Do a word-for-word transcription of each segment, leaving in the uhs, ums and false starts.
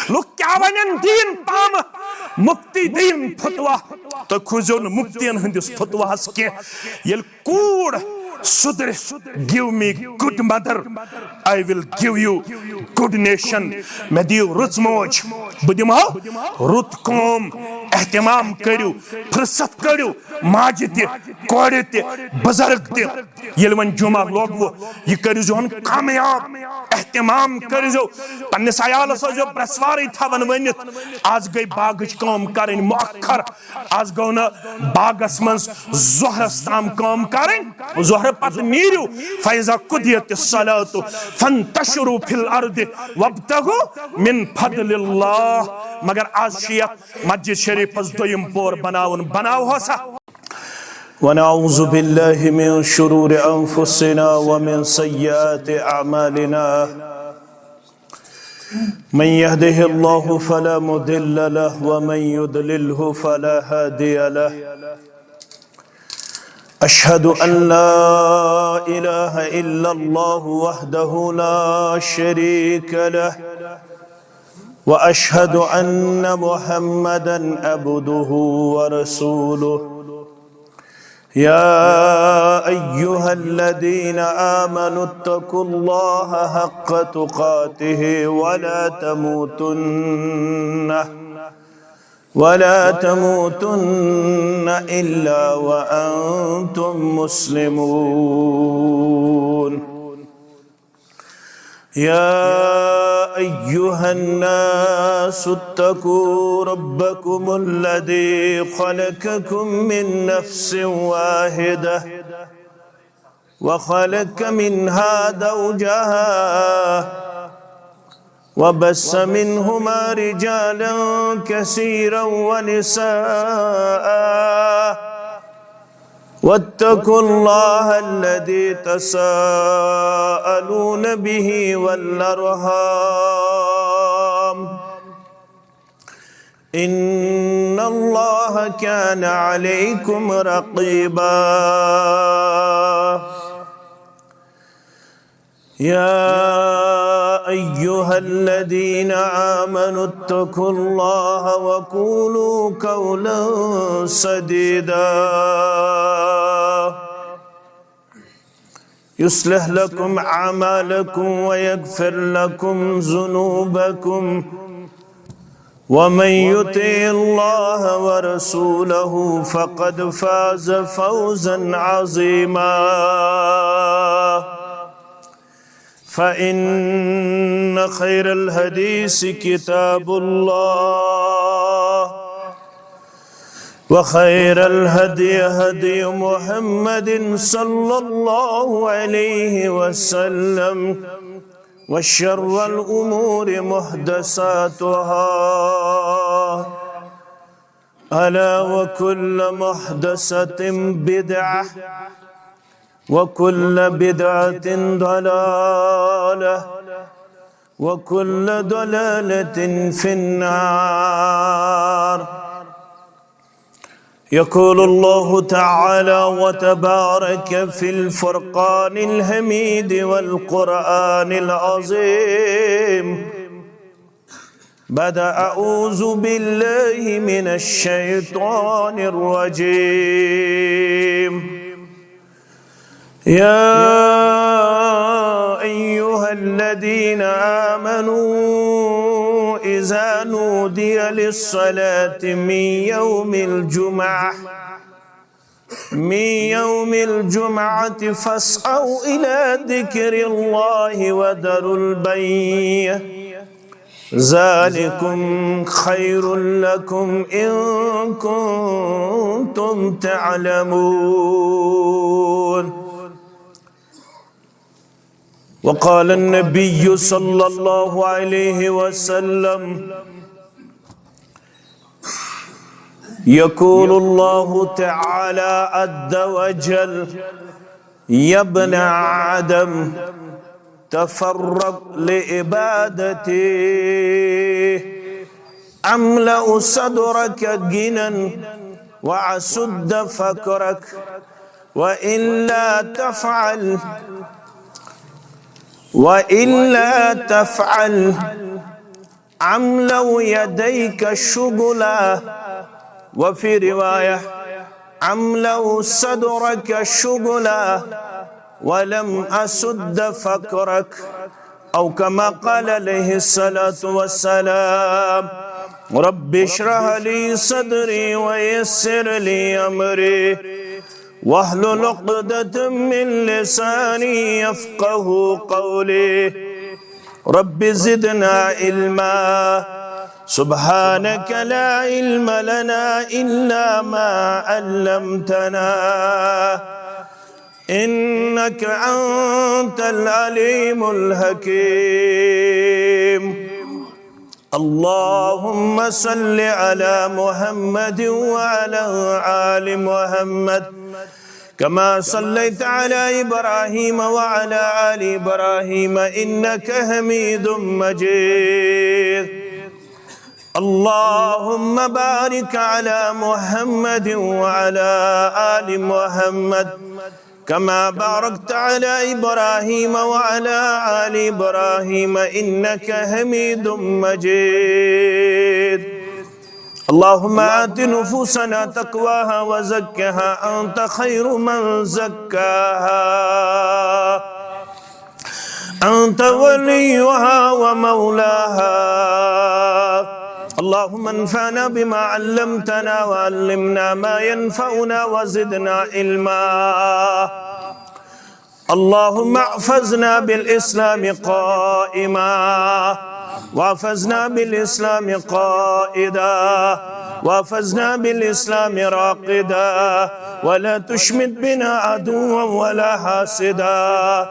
لُکھ کیٛاہ ونن دیٖن پامہٕ؟ مُفتی دِیِن فتوا۔ تُہۍ کھوٗژِو نہٕ مُفتین ہٕنٛدِس فتواہس کینٛہہ۔ ییٚلہِ کوٗر سُدرِ، give me good mother, I will give you good nation۔ مےٚ دِیِو رٕژ موج، بہٕ دِمہو رُت قوم۔ اہتمام کٔرِو، فرصت کٔڑِو، ماجہِ تہِ، کورِ تہِ، بُزرگ تہِ۔ ییٚلہِ وۄنۍ جمعہ لوگوٕ، یہِ کٔرِزیوٚن کامیاب، اہتمام کٔرِزیو، پننِس عیالس ٲسۍزیو برٛٮ۪سوارٕے تھاوان ؤنِتھ۔ آز گٔے باغٕچ کٲم کرٕنۍ مؤخر، آز گوٚو نہٕ باغس منٛز ظہرس تام کٲم کرٕنۍ، ظہرٕ پتہٕ نیٖرِو، فَإِذَا قُضِيَتِ الصَّلَاةُ فَانتَشِرُوا فِي الْأَرْضِ وَابْتَغُوا مِنْ فَضْلِ اللَّهِ۔ مگر آز چھُ یتھ مسجد شریفس دوٚیِم پور بناوُن، بناوہوسا؟ ونعوذ بالله من شرور أنفسنا ومن سيئات أعمالنا۔ من يهده الله فلا مضل له ومن يضلله فلا هادي له۔ أشهد أن لا إله إلا الله وحده لا شريك له، وأشهد أن محمدا عبده ورسوله۔ يا أيها الذين آمنوا اتقوا الله حق تقاته ولا تموتن، ولا تموتن إلا وأنتم مسلمون۔ يا أيها الناس اتقوا ربكم الذي خلقكم من نفس واحدة وخلق منها زوجها وبث منهما رجالا كثيرا ونساء واتقوا الله الذي تساءلون به والأرحام، إن الله كان عليكم رقيبا۔ يا أيها الذين آمنوا اتقوا الله وقولوا قولا سديدا، يصلح لكم أعمالكم ويغفر لكم ذنوبكم، ومن يطع الله ورسوله فقد فاز فوزا عظيما۔ فإن خير الحديث كتاب الله، وخير الهدي هدي محمد صلى الله عليه وسلم، وشر الأمور محدثاتها، ألا وكل محدثة بدعة، وكل بدعة ضلالة، وكل ضلالة في النار۔ يقول الله تعالى وتبارك في الفرقان الحميد والقرآن العظيم بعد أعوذ بالله من الشيطان الرجيم. يا أيها الذين آمنوا إذا نودي للصلاة من يوم الجمعة من يوم الجمعة فاسعوا إلى ذكر الله وذروا البيع، ذلكم خير لكم إن كنتم تعلمون. وقال النبي صلى الله عليه وسلم، يقول الله تعالى عز وجل: يا ابن آدم، تفرغ لعبادتي، أملأ صدرك غنى وأسد فقرك، وإلا تفعل، وإلا تفعل، املأ يديك شغلا، وفي رواية املأ صدرك شغلا، ولم أسد فقرك، أو كما قال عليه الصلاة والسلام. رب اشرح لي صدري ويسر لي أمري واحلل عقدة من لساني يفقه قولي. رب زدنا علما. سبحانك لا علم لنا إلا ما علمتنا، إنك أنت العليم الحكيم. اللهم صل على محمد وعلى آل محمد كما صليت على إبراهيم وعلى آل إبراهيم إنك حميد مجيد. اللهم بارك على محمد وعلى آل محمد كما باركت على إبراهيم وعلى آل إبراهيم إنك حميد مجيد. اللهم آت نفوسنا تقواها وزكها أنت خير من زكاها أنت وليها ومولاها. اللهم انفعنا بما علمتنا وعلمنا ما ينفعنا وزدنا علما. اللهم احفظنا بالإسلام قائما، واحفظنا بالإسلام قائدا، واحفظنا بالإسلام راقدا، ولا تشمت بنا عدوا ولا حاسدا.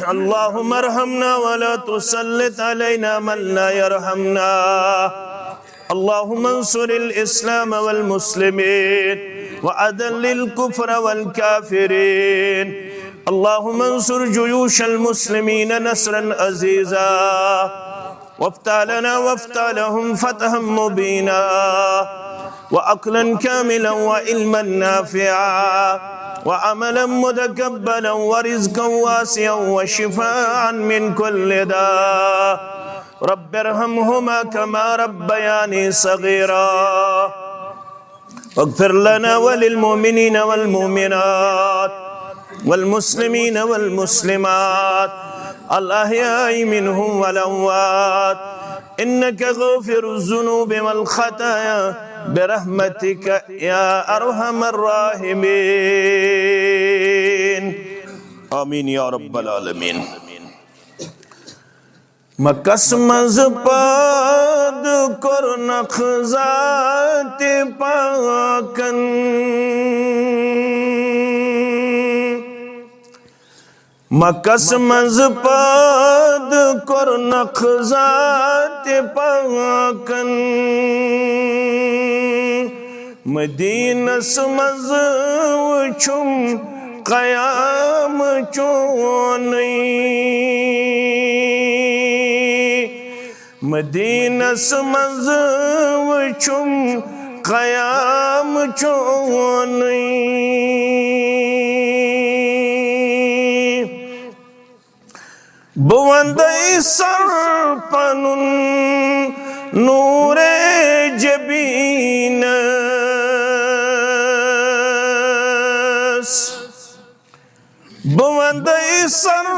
اللهم ارحمنا ولا تسلط علينا من لا يرحمنا. اللهم انصر الإسلام والمسلمين وأذل الكفر والكافرين. اللهم انصر جيوش المسلمين نصرا عزيزا، وافتح لنا وافتح لهم فتحا مبينا، وعقلا كاملا وعلما نافعا وعملا متقبلا ورزقا واسعا وشفاء من كل داء. رب ارحمهما كما ربياني صغيرا. واغفر لنا وللمؤمنين والمؤمنات والمسلمين والمسلمات الأحياء منهم والأموات إنك غافر الذنوب والخطايا برحمتك يا أرحم الراحمين. آمين يا رب العالمين. مکس منٛز پٲدٕ کوٚرنکھ ذاتِ پاکن۔ مکس منٛز پٲدٕ کوٚرنکھ ذاتِ پاکن۔ مدینس منٛز وُچھُم قیام چونُے۔ مدینس منٛز وُچھُم قیام چونُے۔ بہٕ وندے سر پنُن نورِ جبینس۔ بہٕ وندے سر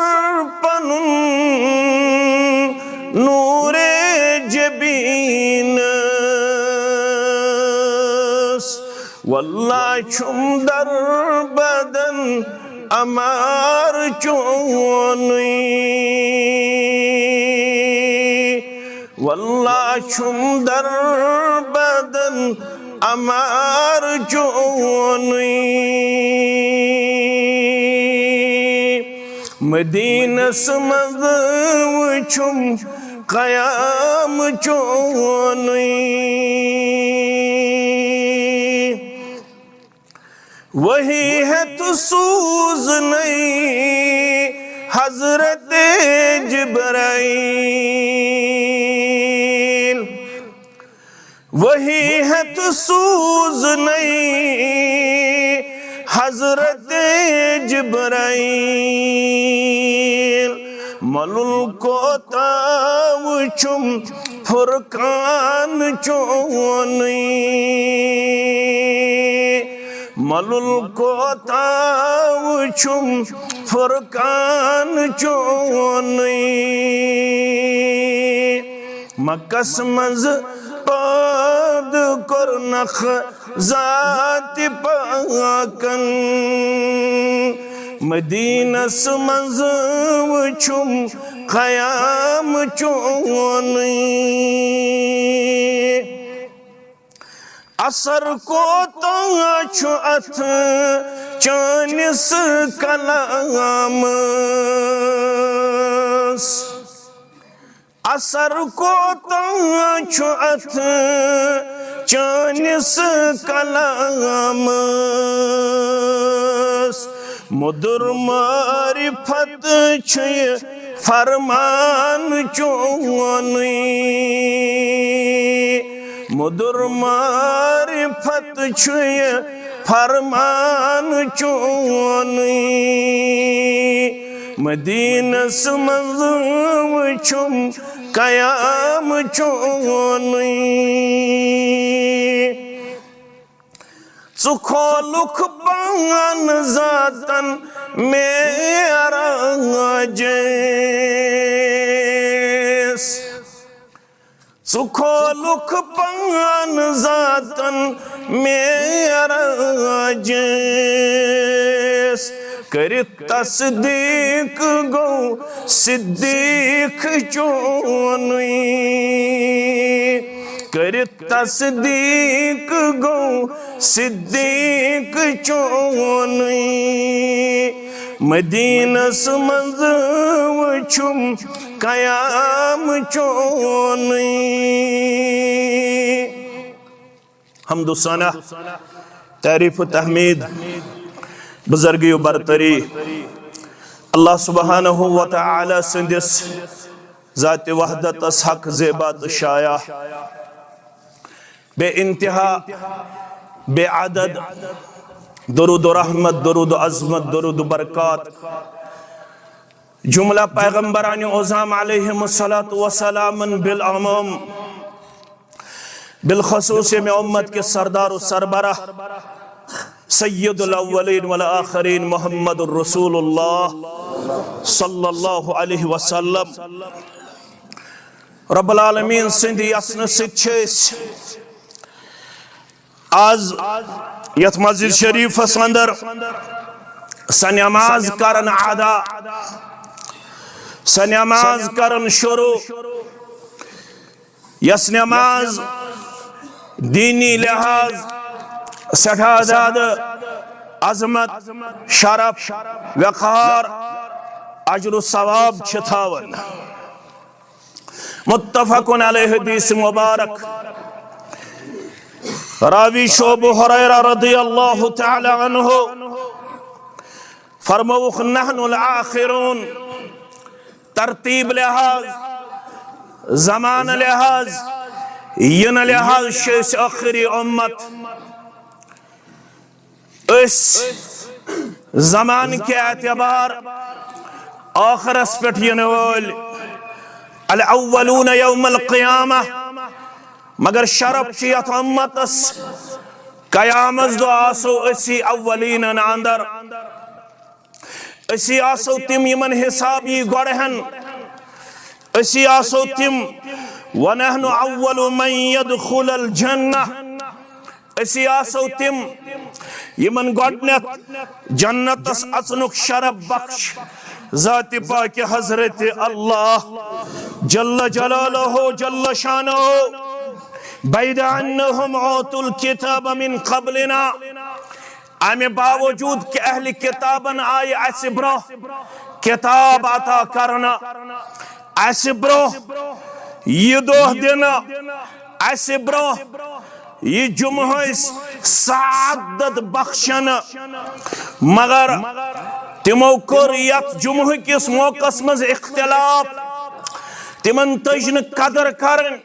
پنُن نورِ جبینس۔ واللہ چھُم در بدن عمار چونُے۔ واللہ چھُم در بدن عمار چونُے۔ مدینس منٛز وُچھُم قیام چونُے۔ وحی ہیٚتھ سوٗزنَے حضرت جبرائیل۔ وحی ہیٚتھ سوٗزنَے حضرت جبرائیل۔ مۄلُل کوتاہ وُچھُم فرقان چونٕے۔ ملُل کوتاہ وُچھُم فرقان چونٕے۔ مکس منٛز پٲدٕ کوٚرنکھ ذاتِ پاکن۔ مدینس منٛز وُچھُم قیام چونٕے۔ اثر کوتاہ چھُ اتھ چٲنِس کلامس؟ اثر کوتاہ چھُ اتھ چٲنِس کلامس؟ مُدُر معرفت چھُ یہِ فرمان چونٕے۔ مُدُر معرفت چھُ یہِ فرمان چونٕے۔ مدینس منٛز وُچھُم قیام چونٕے۔ ژٕ کھولُکھ پان ذاتن معراجس۔ ژٕ کھولُکھ پان ذاتن معراجس۔ کٔرِتھ تصدیق گوٚو صدیق چونٕے۔ کٔرِتھ تصدیق گوٚو صدیق چونٕے۔ مدینس منٛز وُچھُم قیام چونٕے۔ حمد و ثنا، تعریف و تحمید، بزرگی و برتری، اللہ سبحانہ و تعالی سٕنٛدِس ذاتِ وحدتس حق زیبا تہٕ شایع، بے انتہا، بے عدد درود و رحمت، درود و عظمت، درود و برکات، جملہ پیغمبران عظام علیہم الصلوۃ والسلام بالعموم، بالخصوص ییٚمہِ امت کِس سردار و سربراہ سید الاولین والآخرین محمد رسول اللہ صلی اللہ علیہ وسلم۔ رب العالمین سٕنٛدِ یژھنہٕ سۭتۍ چھِ أسۍ آز یتھ مسجد شریفس اندر سۄ نماز کرن ادا، سۄ نماز کرن شروع، یۄس نماز دینی لحاظ سٮ۪ٹھاہ زیادٕ عظمت، شرف، وقار، اجر و ثواب چھِ تھاوان۔ متفق علیہ حدیث مبارک۔ راوی چھُ ابو ہریرہ رضی اللہ تعالی عنہ۔ فرمووُکھ، "نحن الآخرون"، ترتیب لحاظ، زمانہٕ لحاظ، یِنہٕ لحاظ چھِ أسۍ ٲخری امت۔ أسۍ زمانہٕ کہِ اعتبار ٲخرس پٮ۪ٹھ یِنہٕ وٲلۍ، الاولون یوم القیامہ، مگر شرف چھُ یتھ امتس، قیامس دۄہ آسو أسی اولینن اندر۔ أسی آسو تِم یِمن حساب یی گۄڈٕ ہن۔ أسی آسو تِم، ونحن اول من یدخل الجنہ۔ أسی آسو تِم یِمن گۄڈٕنیتھ جنتس اژنُک شرف بخش ذاتِ پاکِ حضرت اللہ جل جلالہ جل شانہ۔ بعد انہم اوتوا الکتاب من قبلنا، امہِ باوجود کہ اہلِ کتابن آیہِ اسہِ برونٛہہ کتاب عطا کرنہٕ، اسہِ برونٛہہ یہِ دۄہ دِنہٕ، اسہِ برونٛہہ یہِ جمعہ ٲسۍ سعادت بخشنہٕ، مگر تِمو کوٚر یتھ جمعہ کِس موقعس منٛز اختلاف، تِمن تٔج نہٕ قدر کرٕنۍ۔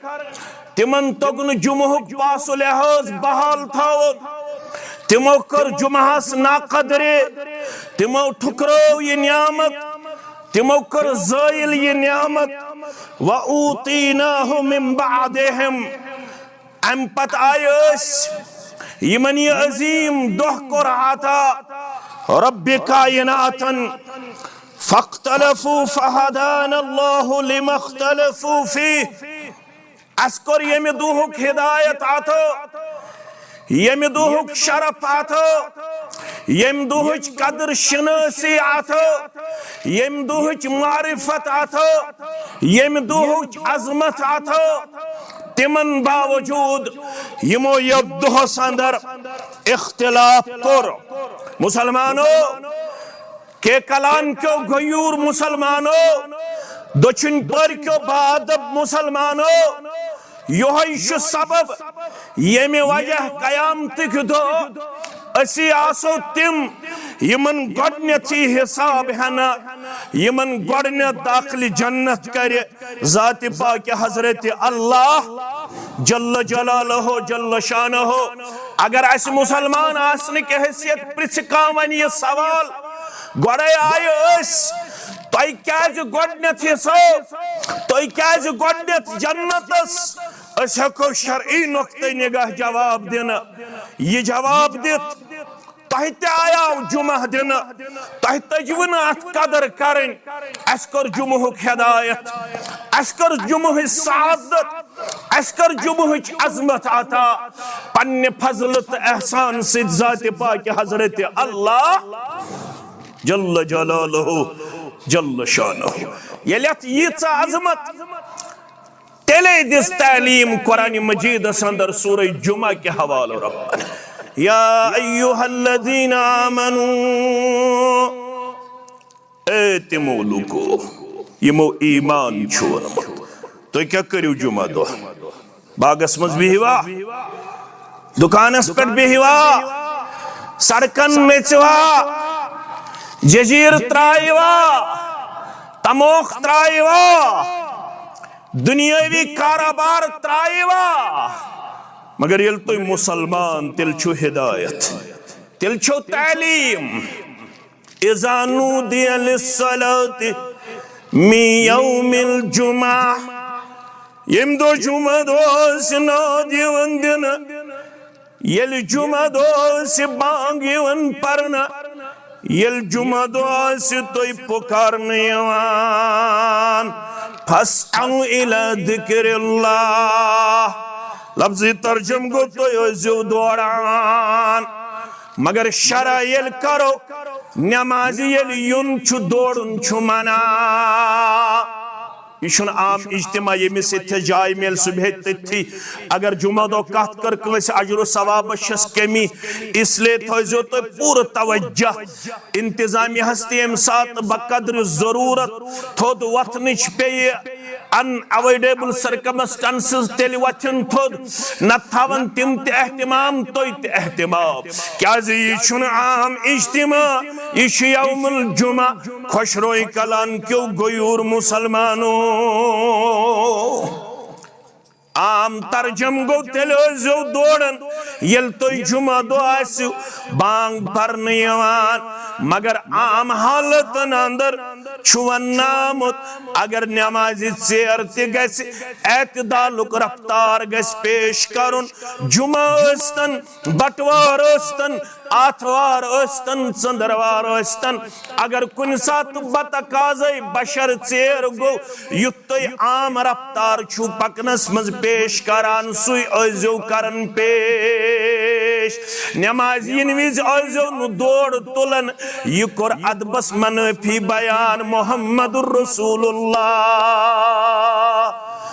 تِمن توٚگ نہٕ جمعہُک پاس و لحاظ بحال تھاوُن۔ تِمو کٔر جمعہس ناقدری۔ تِمو ٹھُکرٲو یہِ نعمت۔ تِمو کٔر زٲیِل یہِ نعمت۔ وَأُوتِينَاهُ مِن بَعْدِهِمْ۔ امہِ پتہٕ آیہِ أسۍ یِمن یہِ عظیٖم دۄہ کوٚر عطا ربِ کائناتن۔ فَاخْتَلَفُوا فَهَدَانَا اللَّهُ لِمَا اخْتَلَفُوا فِيهِ۔ اسہِ کوٚر ییٚمہِ دۄہُک ہدایت عطا، ییٚمہِ دۄہُک شرف عطا، ییٚمہِ دۄہٕچ قدر شناسی عطا، ییٚمہِ دۄہٕچ معرفت عطا، ییٚمہِ دۄہٕچ عظمت عطا۔ تِمن باوجود یِمو یتھ دۄہس اندر اختلاف کوٚر۔ مسلمانو، کے کلان کیو غیور مسلمانو، دچھن پر کیو بادب مسلمانو، یہوے چھُ سبب ییٚمہِ وجہ قیامتٕکۍ دۄہ أسی آسو تِم یِمن گۄڈنیتھٕے حساب ہٮ۪نہٕ، یِمن گۄڈنیتھ داخلِ جنت کرِ ذاتِ پاکِ حضرتِ اللہ جل جلالہ جل شانہ۔ اگر اسہِ مسلمان آسنہٕ کہِ حیثیت پرژھِ کانٛہہ وۄنۍ یہِ سوال، گۄڈے آیہِ أسۍ، تۄہہِ کیازِ گۄڈنیتھ حصو؟ تۄہہِ کیازِ گۄڈنیتھ جنتس؟ أسۍ ہیٚکو شرعی نقطہٕ نگاہ جواب دِنہٕ۔ یہِ جواب دِتھ، تۄہہِ تہِ آیاو جمعہ دِنہٕ، تۄہہِ تٔجوٕ نہٕ اتھ قدر کرٕنۍ۔ اسہِ کٔر جمعہُک ہدایت، اسہِ کٔر جمعہٕچ سعادت، اسہِ کٔر جمعہٕچ عظمت عطا پننہِ فضلہٕ تہٕ احسان سۭتۍ ذاتِ پاکِ حضرتِ اللہ جل جلالہ جل شانہ۔ ییٚلہِ اتھ ییٖژاہ عظمت، تیٚلے دِژ تعلیٖم قرآنِ مجیدس اندر سورہ جمعہ کہِ حوالہٕ ربن۔ یا ایھا الذین آمنوا، اے تِمو لوٗکو یِمو ایمان چھُ اوٚنمُت، تُہۍ کیٛاہ کٔرِو جمعہ دۄہ؟ باغس منٛز بِہِوا، دُکانس پٮ۪ٹھ بِہِوا، سڑکن نٔژِوا، جزیٖر ترٛایوا، تموکھ ترٛایوا، دُنیٲوی کارٕبار ترٛایوا، مگر ییٚلہِ تُہۍ مُسلمان، تیٚلہِ چھُو ہدایت، تیٚلہِ چھو تعلیٖم۔ اذا نودی للصلاۃ من یوم الجمعہ، ییٚمہِ دۄہ جمعہ دۄہ آسہِ ناد یِوان دِنہٕ، ییٚلہِ جمعہ دۄہ آسہِ بانگ یِوان پرنہٕ، ییٚلہِ جمعہ دۄہ آسہِ تۄہہِ پُکارنہٕ یِوان، فاسعوا الی ذکر اللہ، لفظی ترجمہٕ گوٚو، تُہۍ ٲسۍزیو دوران۔ مگر شرع ییٚلہِ کرو، نمازِ ییٚلہِ یُن چھُ، دورُن چھُ منع۔ یہِ چھُنہٕ عام اجتماع، ییٚمِس ییٚتہِ جاے میلہِ، سُہ بیٚہہِ تٔتھی۔ اگر جمعہ دۄہ کتھ کٔر کٲنٛسہِ، اجر و ثوابس چھس کمی، اس لیے تھٲیزیو تُہۍ پوٗرٕ توجہ۔ انتظامیہ ہس تہِ ییٚمہِ ساتہٕ بقدر ضروٗرت تھوٚد وۄتھنٕچ پیٚیہِ، ان اویڈیبل سرکمسٹانسز تیٚلہِ وۄتھن تھوٚد، نتہٕ تھاون تِم تہِ اہتمام، تُہۍ تہِ اہتمام۔ کیازِ یہِ چھُنہٕ عام اجتماع، یہِ چھُ یوم الجمعہ۔ خۄشروٕنۍ کلان کیو غیور مسلمانو۔ عام ترجمہٕ گوٚو، تیٚلہِ ٲسۍزیو دوران، ییٚلہِ تُہۍ جمعہ دۄہ آسِو بانگ پرنہٕ یِوان۔ مگر عام حالتن اندر چھُ وننہٕ آمُت، اگر نمازِ ژیر تہِ گژھِ، اعتدالُک رفتار گژھِ پیش کرُن۔ جمعہ ٲسۍتن، بٹوار ٲسۍتن، آتھوار ٲسۍتن، ژٔندٕروار ٲسۍتن، اگر کُنہِ ساتہٕ بتقاضے بشر ژیر گوٚو، یُتھ تُہۍ عام رفتار چھِو پکنس منٛز پیش کران، سُے ٲسۍزیو کران پیش۔ نمازِ یِنہٕ وِزِ ٲسۍزیو نہٕ دورٕ تُلان۔ یہِ کوٚر ادبس منٲفی بیان محمد رسول اللہ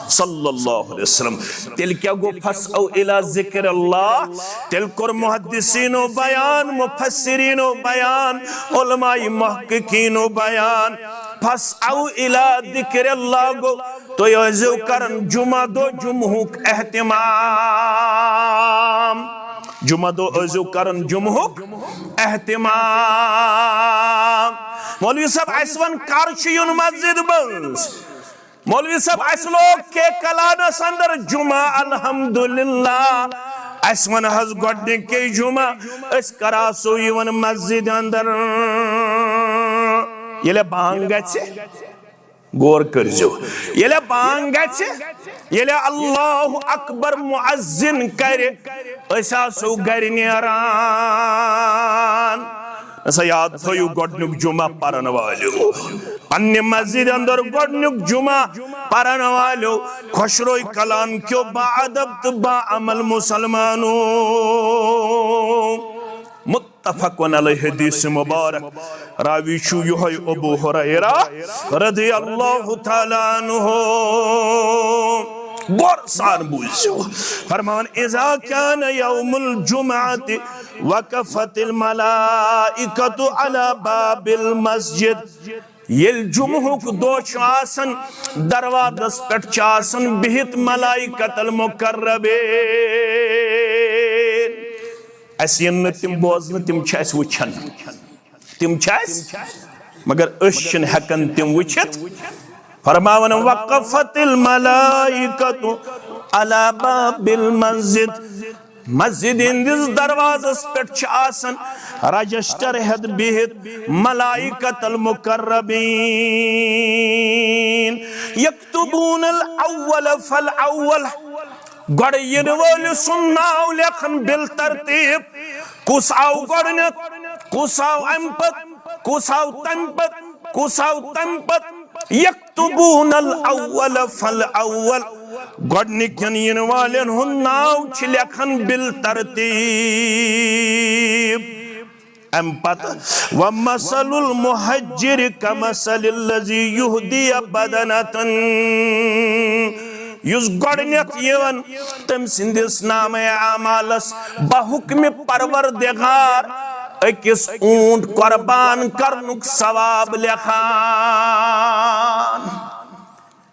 صلی اللہ علیہ وسلم۔ تیٚلہِ کیٛاہ گوٚو؟ فاسعوا الی ذکر اللہ۔ تیٚلہِ کوٚر محدثینو بیان، مفسرینو بیان، علماء محققینو بیان۔ فاسعوا الی ذکر اللہ گوٚو، تُہۍ ٲسۍزیو کران جمعہ دۄہ جمعہُک اہتمام۔ جمعہ دۄہ ٲسۍزیو کران جمعہُک اہتمام۔ مولوی صٲب، اسہِ ون، کر چھُ یُن مسجد منٛز؟ مولوی صٲب، اسہِ لوگ کے کلانس اندر جمعہ، الحمدللہ۔ اسہِ ون حظ گۄڈنِکے جمعہ، أسۍ کر آسو یِوان مسجد اندر؟ ییٚلہِ بانگ گژھِ، غور کٔرزیو، ییٚلہِ بانگ گژھِ، ییٚلہِ اللہ اکبر مؤذن کرِ، أسۍ آسو گرِ نیران۔ سا یاد تھٲیِو، گۄڈٕنیُک جمعہ پرن والیو، پننہِ مسجد اندر گۄڈٕنیُک جمعہ پرن والیو، خۄشروے کلام کیو با ادب تہٕ با عمل مسلمانو۔ متفق علیہ حدیث مبارک، راوی چھُ یِہوٚے ابو ہریرہ رضی اللہ تعالیٰ عنہ۔ غور سان بوٗزِو، فرمان، اذا كان يوم الجمعة وقفت الملائكة على باب المسجد۔ ییٚلہِ جمعہُک دۄہ چھُ آسان، دروازس پٮ۪ٹھ چھِ آسان بِہِتھ ملائکۃ المقربین۔ اَسہِ یِن نہٕ تِم بوزنہٕ، تِم چھِ اَسہِ وٕچھان، تِم چھِ اَسہِ، مگر أسۍ چھِنہٕ ہٮ۪کان تِم وٕچھِتھ۔ فرماوان، وقفت الملائکۃ علی باب المسجد، مسجد ہٕنٛدِس دروازس پٮ۪ٹھ چھِ آسان رجسٹر ہٮ۪تھ بِہِتھ ملائکۃ المقربین، یکتبون الاول فالاول، گۄڈٕ یِنہٕ وٲلِس سُنٛد ناو لیکھان بالترتیب، کُس آو گۄڈٕنیتھ، کُس آو امہِ پتہٕ، کُس آو تمہِ پتہٕ، کُس آو تمہِ پتہٕ۔ یکتبون الاول فالاول، گۄڈٕنِکٮ۪ن یِنہٕ والٮ۪ن ہُنٛد ناو چھِ لیکھان بالترتیب۔ امہِ پتہٕ، ومثل المہجر کمثل الذی یہدی بدنة، یُس گۄڈٕنیتھ یِوان، تٔمۍ سٕنٛدِس نامہ اعمالس بحکمِ پروردگار أکِس اوٗنٹ قربان کرنُک ثواب لیکھان۔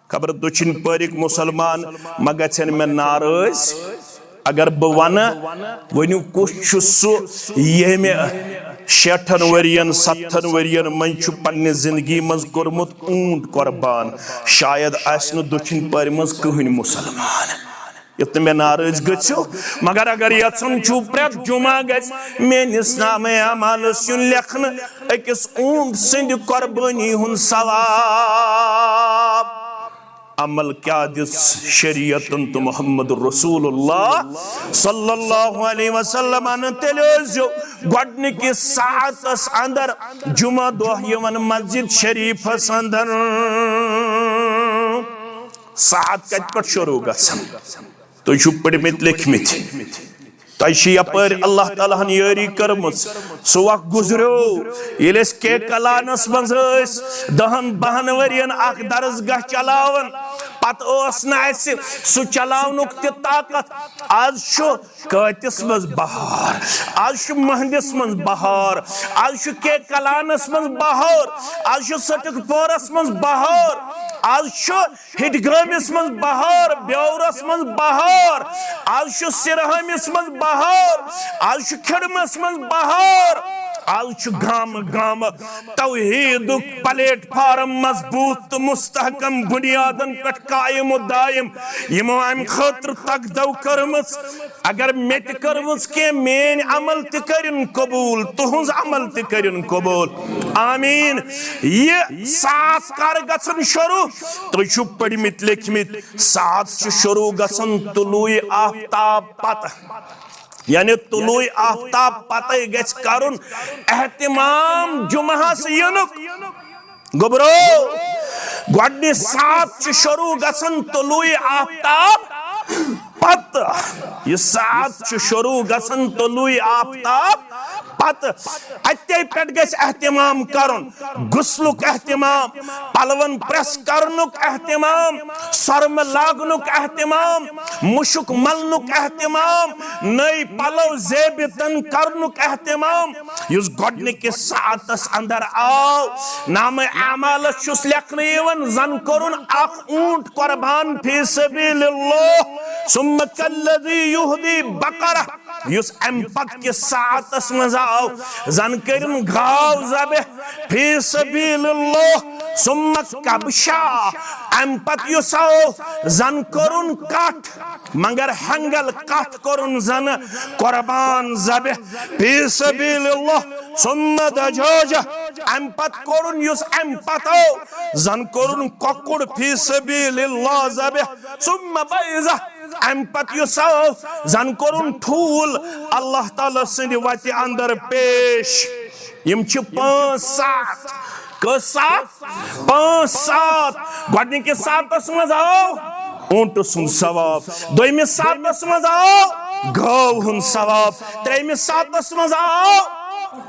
خبر دٔچھِنۍ پٲرِکۍ مُسلمان ما گژھن مےٚ ناراض اگر بہٕ ونہٕ، ؤنِو کُس چھُ سُہ ییٚمہِ شیٹھن ؤرین، ستتھن ؤرین منٛز چھُ پننہِ زندگی منٛز کوٚرمُت اوٗنٹ قربان؟ شاید آسہِ نہٕ دٔچھِنۍ پٲرِ منٛز کٕہٕنۍ مُسلمان۔ یُتھ نہٕ مےٚ ناراض گٔژھِو، مگر اگر یژھُن چھُو پرٛٮ۪تھ جمعہ گژھِ میٲنِس نامہ اعمالس یُن لیکھنہٕ أکِس اوٗنٹ سٕنٛدِ قربٲنی ہُنٛد ثواب۔ عمل کیٛاہ دِژ شریعتن تہٕ محمد رسول اللہ صلی اللہ علیہ وسلمن؟ تیٚلہِ ٲسۍزیو گۄڈٕنِکِس ساعتس اندر جمعہ دۄہ یِوان مسجد شریفس اندر۔ ساعت کتہِ پٮ۪ٹھ شروع گژھان؟ تُہۍ چھِو پٔرمٕتۍ لیکھمٕتۍ۔ تۄہہِ چھِ یپٲرۍ اللہ تعالیٰ ہن یٲری کٔرمٕژ۔ سُہ وق گُزریو، ییٚلہِ أسۍ کے کلانس منٛز ٲسۍ دہن بہن ؤرین اکھ درسگاہ چلاوان، پتہٕ اوس نہٕ اسہِ سُہ چلاونُک تہِ طاقت۔ آز چھُ کٲتِس منٛز بہار، آز چھُ مہندِس منٛز بہار، آز چھُ کے کلانس منٛز بہار، آز چھُ سٹک پورس منٛز بہار، آز چھُ ہِٹگٲمِس منٛز بہار، بیورس منٛز بہار، آز چھُ سرہٲمِس منٛز بہار، آز چھُ کھِرمس منٛز بہار، آز چھُ گامہٕ گامہٕ توحیدُک پلیٹ فارم مضبوط تہٕ مستحکم بنیادن پٮ۪ٹھ قائم و دائم۔ یِمو امہِ خٲطرٕ تگدو کٔرمٕژ، اگر مےٚ تہِ کٔرمٕژ کینٛہہ، میٲنۍ عمل تہِ کٔرِن قبول، تُہنٛز عمل تہِ کٔرِن قبول۔ آمین۔ یہِ ساعت کر گژھن شروع؟ تُہۍ چھِو پٔرمٕتۍ لیکھمٕتۍ، ساعت چھُ شروع گژھان طلوع آفتاب پتہٕ، یعنی طلوع آفتاب پتے گژھِ کرُن اہتمام جمعہس یِنُک۔ گوٚبرو، گۄڈٕنِچ ساعت چھِ شروع گژھان طلوع آفتاب پتہٕ۔ یہِ ساعت چھِ شروع گژھان طلوع آفتاب پتہٕ۔ اتے پٮ۪ٹھ گژھِ اہتمام کرُن، غسلُک اہتمام، پلون پریس کرنُک اہتمام، سرمہٕ لاگنُک اہتمام، مُشُک ملنُک اہتمام، نٔے پلو زیب تن کرنُک اہتمام۔ یُس گۄڈٕنِکِس ساعتس اندر آو، نامہ اعمالس چھُس لیکھنہٕ یِوان، زن کوٚرُن اکھ اوٗنٹ قربان فی سبیل اللہ، ثم کالذی یہدی بقرہ۔ یُس امہِ پتہٕ کِس ساعتس منٛز آو، زن کٔرِن گاو ذبح فی سبیل اللہ، ثم کبشہ۔ امہِ پتہٕ یُس آو، زن کوٚرُن کٹھ، مگر ہنگل کتھ کوٚرُن زنہٕ قربان ذبح فی سبیل اللہ، ثم دجاجہ۔ امہِ پتہٕ کوٚرُن یُس امہِ پتہٕ آو، زن کوٚرُن کۄکُر فی سبیل اللہ ذبح، ثم بیضہ، امہِ پتہٕ یُس آو، زن کوٚرُن ٹھوٗل اللہ تعالیٰ سٕنٛدِ وتہِ اندر پیش۔ یِم چھِ پانٛژھ ساتھ۔ کٔژ ساتھ؟ پانٛژھ ساتھ۔ گۄڈٕنِکِس ساتس منٛز آو اوٗنٹہٕ سُنٛد ثواب، دوٚیمِس ساتس منٛز آو گٲو ہُنٛد ثواب، ترٛیٚیمِس ساتس منٛز آو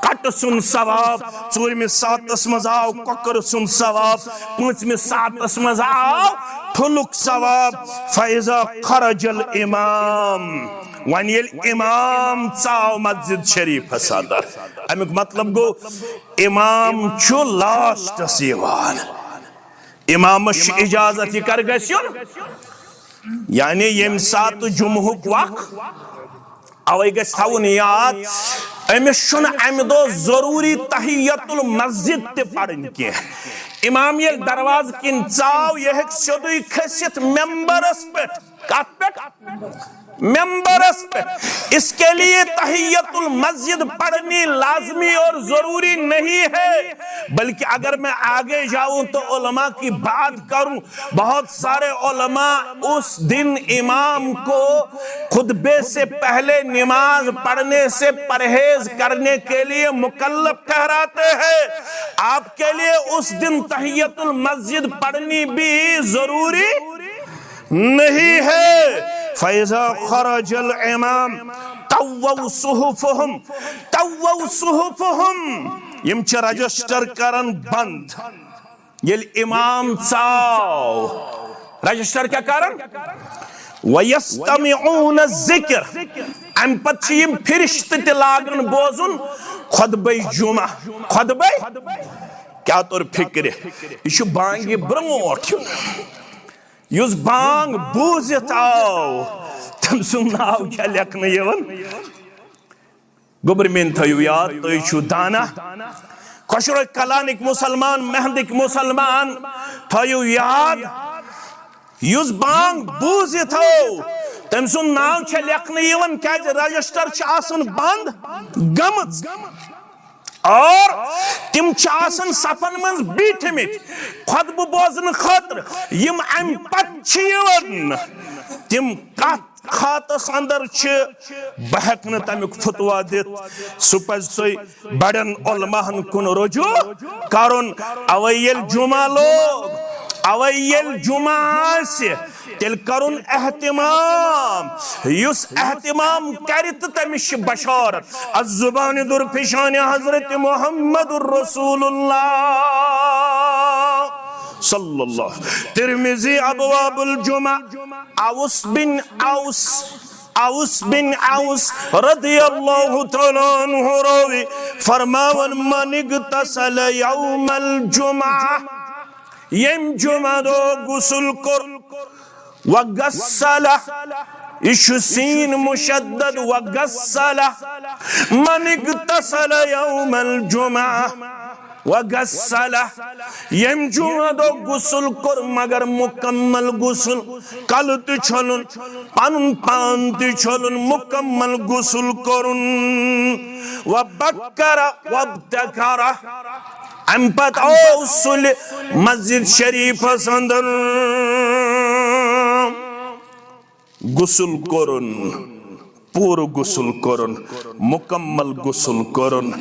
کٹہٕ سُنٛد ثواب، ژوٗرمِس ساتس منٛز آو کۄکرٕ سُنٛد ثواب، پوٗنٛژمِس ساتس منٛز آو ٹھُلُک ثواب۔ فَإِذَا خَرَجَ الْإِمَامُ، وۄنۍ ییٚلہِ امام ژاو مسجد شریفس اندر، امیُک مطلب گوٚو امام چھُ لاسٹس یِوان۔ امامس چھُ اجازت، یہِ کر گژھِ یُن؟ یعنی ییٚمہِ ساتہٕ جمعہُک وق، اوے گژھِ تھاوُن یاد، أمِس چھُنہٕ امہِ دۄہ ضروٗری تحیت المسجد تہِ پرٕنۍ کینٛہہ۔ امام ییٚلہِ دروازٕ کِنۍ ژاو، یہِ ہیٚکہِ سیوٚدُے کھٔسِتھ ممبرس پٮ۪ٹھ۔ کتھ پٮ۪ٹھ؟ ممبرس پہ۔ اس کے لیے تحیت المسجد پڑھنی لازمی اور ضروری نہیں ہے، بلکہ اگر میں آگے جاؤں تو علماء کی بات کروں، بہت سارے علماء اس دن امام کو خطبے سے پہلے نماز پڑھنے سے پرہیز کرنے کے لیے مکلف ٹھہراتے ہیں۔ آپ کے لیے اس دن تحیت المسجد پڑھنی بھی ضروری نہیں ہے۔ فَإِذَا خَرَجَ الْإِمَامُ طَوَّوْا صُحُفَهُمْ، طَوَّوْا صُحُفَهُمْ، یِم چھِ رجسٹر کران بند۔ ییٚلہِ امام ژاو، رجسٹر کیٛاہ کران؟ وَيَسْتَمِعُونَ الذِّكْرَ، امہِ پتہٕ چھِ یِم فرشتہٕ تہِ لاگان بوزُن خطبے جمعہ، خطبے۔ کیٛاہ توٚر فکرِ؟ یہِ چھُ بانگہِ برونٛٹھ یُن۔ یُس بانگ بوٗزِتھ آو، تٔمۍ سُنٛد ناو چھا لیکھنہٕ یِوان؟ گوٚبرۍ میٲنۍ تھٲیِو یاد، تُہۍ چھِو دانا، خۄشرو کلانٕکۍ مُسلمان، محنتٕکۍ مُسلمان، تھٲیِو یاد، یُس بانگ بوٗزِتھ آو، تٔمۍ سُنٛد ناو چھا لیکھنہٕ یِوان، کیازِ رجسٹر چھِ آسان بند گٔمٕژ۔ اور تِم چھِ آسان صفن منٛز بیٖٹھمٕتۍ خطبہٕ بوزنہٕ خٲطرٕ۔ یِم امہِ پتہٕ چھِ یِوان، تِم کتھ خاطس اندر چھِ، بہٕ ہٮ۪کہٕ نہٕ تمیُک فتوا دِتھ۔ سُہ پزِ تۄہہِ بڑٮ۪ن علماہن کُن رجوع کرُن۔ اوے ییٚلہِ جمعہ لوگ، اوے ییٚلہِ جمعہ آسہِ، تیٚلہِ کرُن اہتمام۔ یُس اہتمام کرِ تہٕ تٔمِس چھِ بشارت۔ از زبان درفشان حضرت محمد رسول اللہ صلی اللہ۔ ترمذی ابواب الجمعہ، اوس بن اوس، اوس بن اوس رضی اللہ تعالیٰ عنہ راوی فرماون، من اغتسل یوم الجمعہ، ییٚمۍ جمعہ دۄہ غسل کوٚر، وغسل، یہِ چھُ سین مشدد، وغسل، من اغتسل یوم الجمعہ، وغسل، ییٚمۍ جمعہ دۄہ غسل کوٚر، مگر مکمل غسل، کلہٕ تہِ چھۄلُن، پنُن پان تہِ چھۄلُن، مکمل غسل کوٚرُن، وبکر وابتکر، امہِ پتہٕ آو سُلہِ مسجد شریفس اندر، غسل کوٚرُن، پوٗرٕ غسل کوٚرُن، مکمل غسل کوٚرُن۔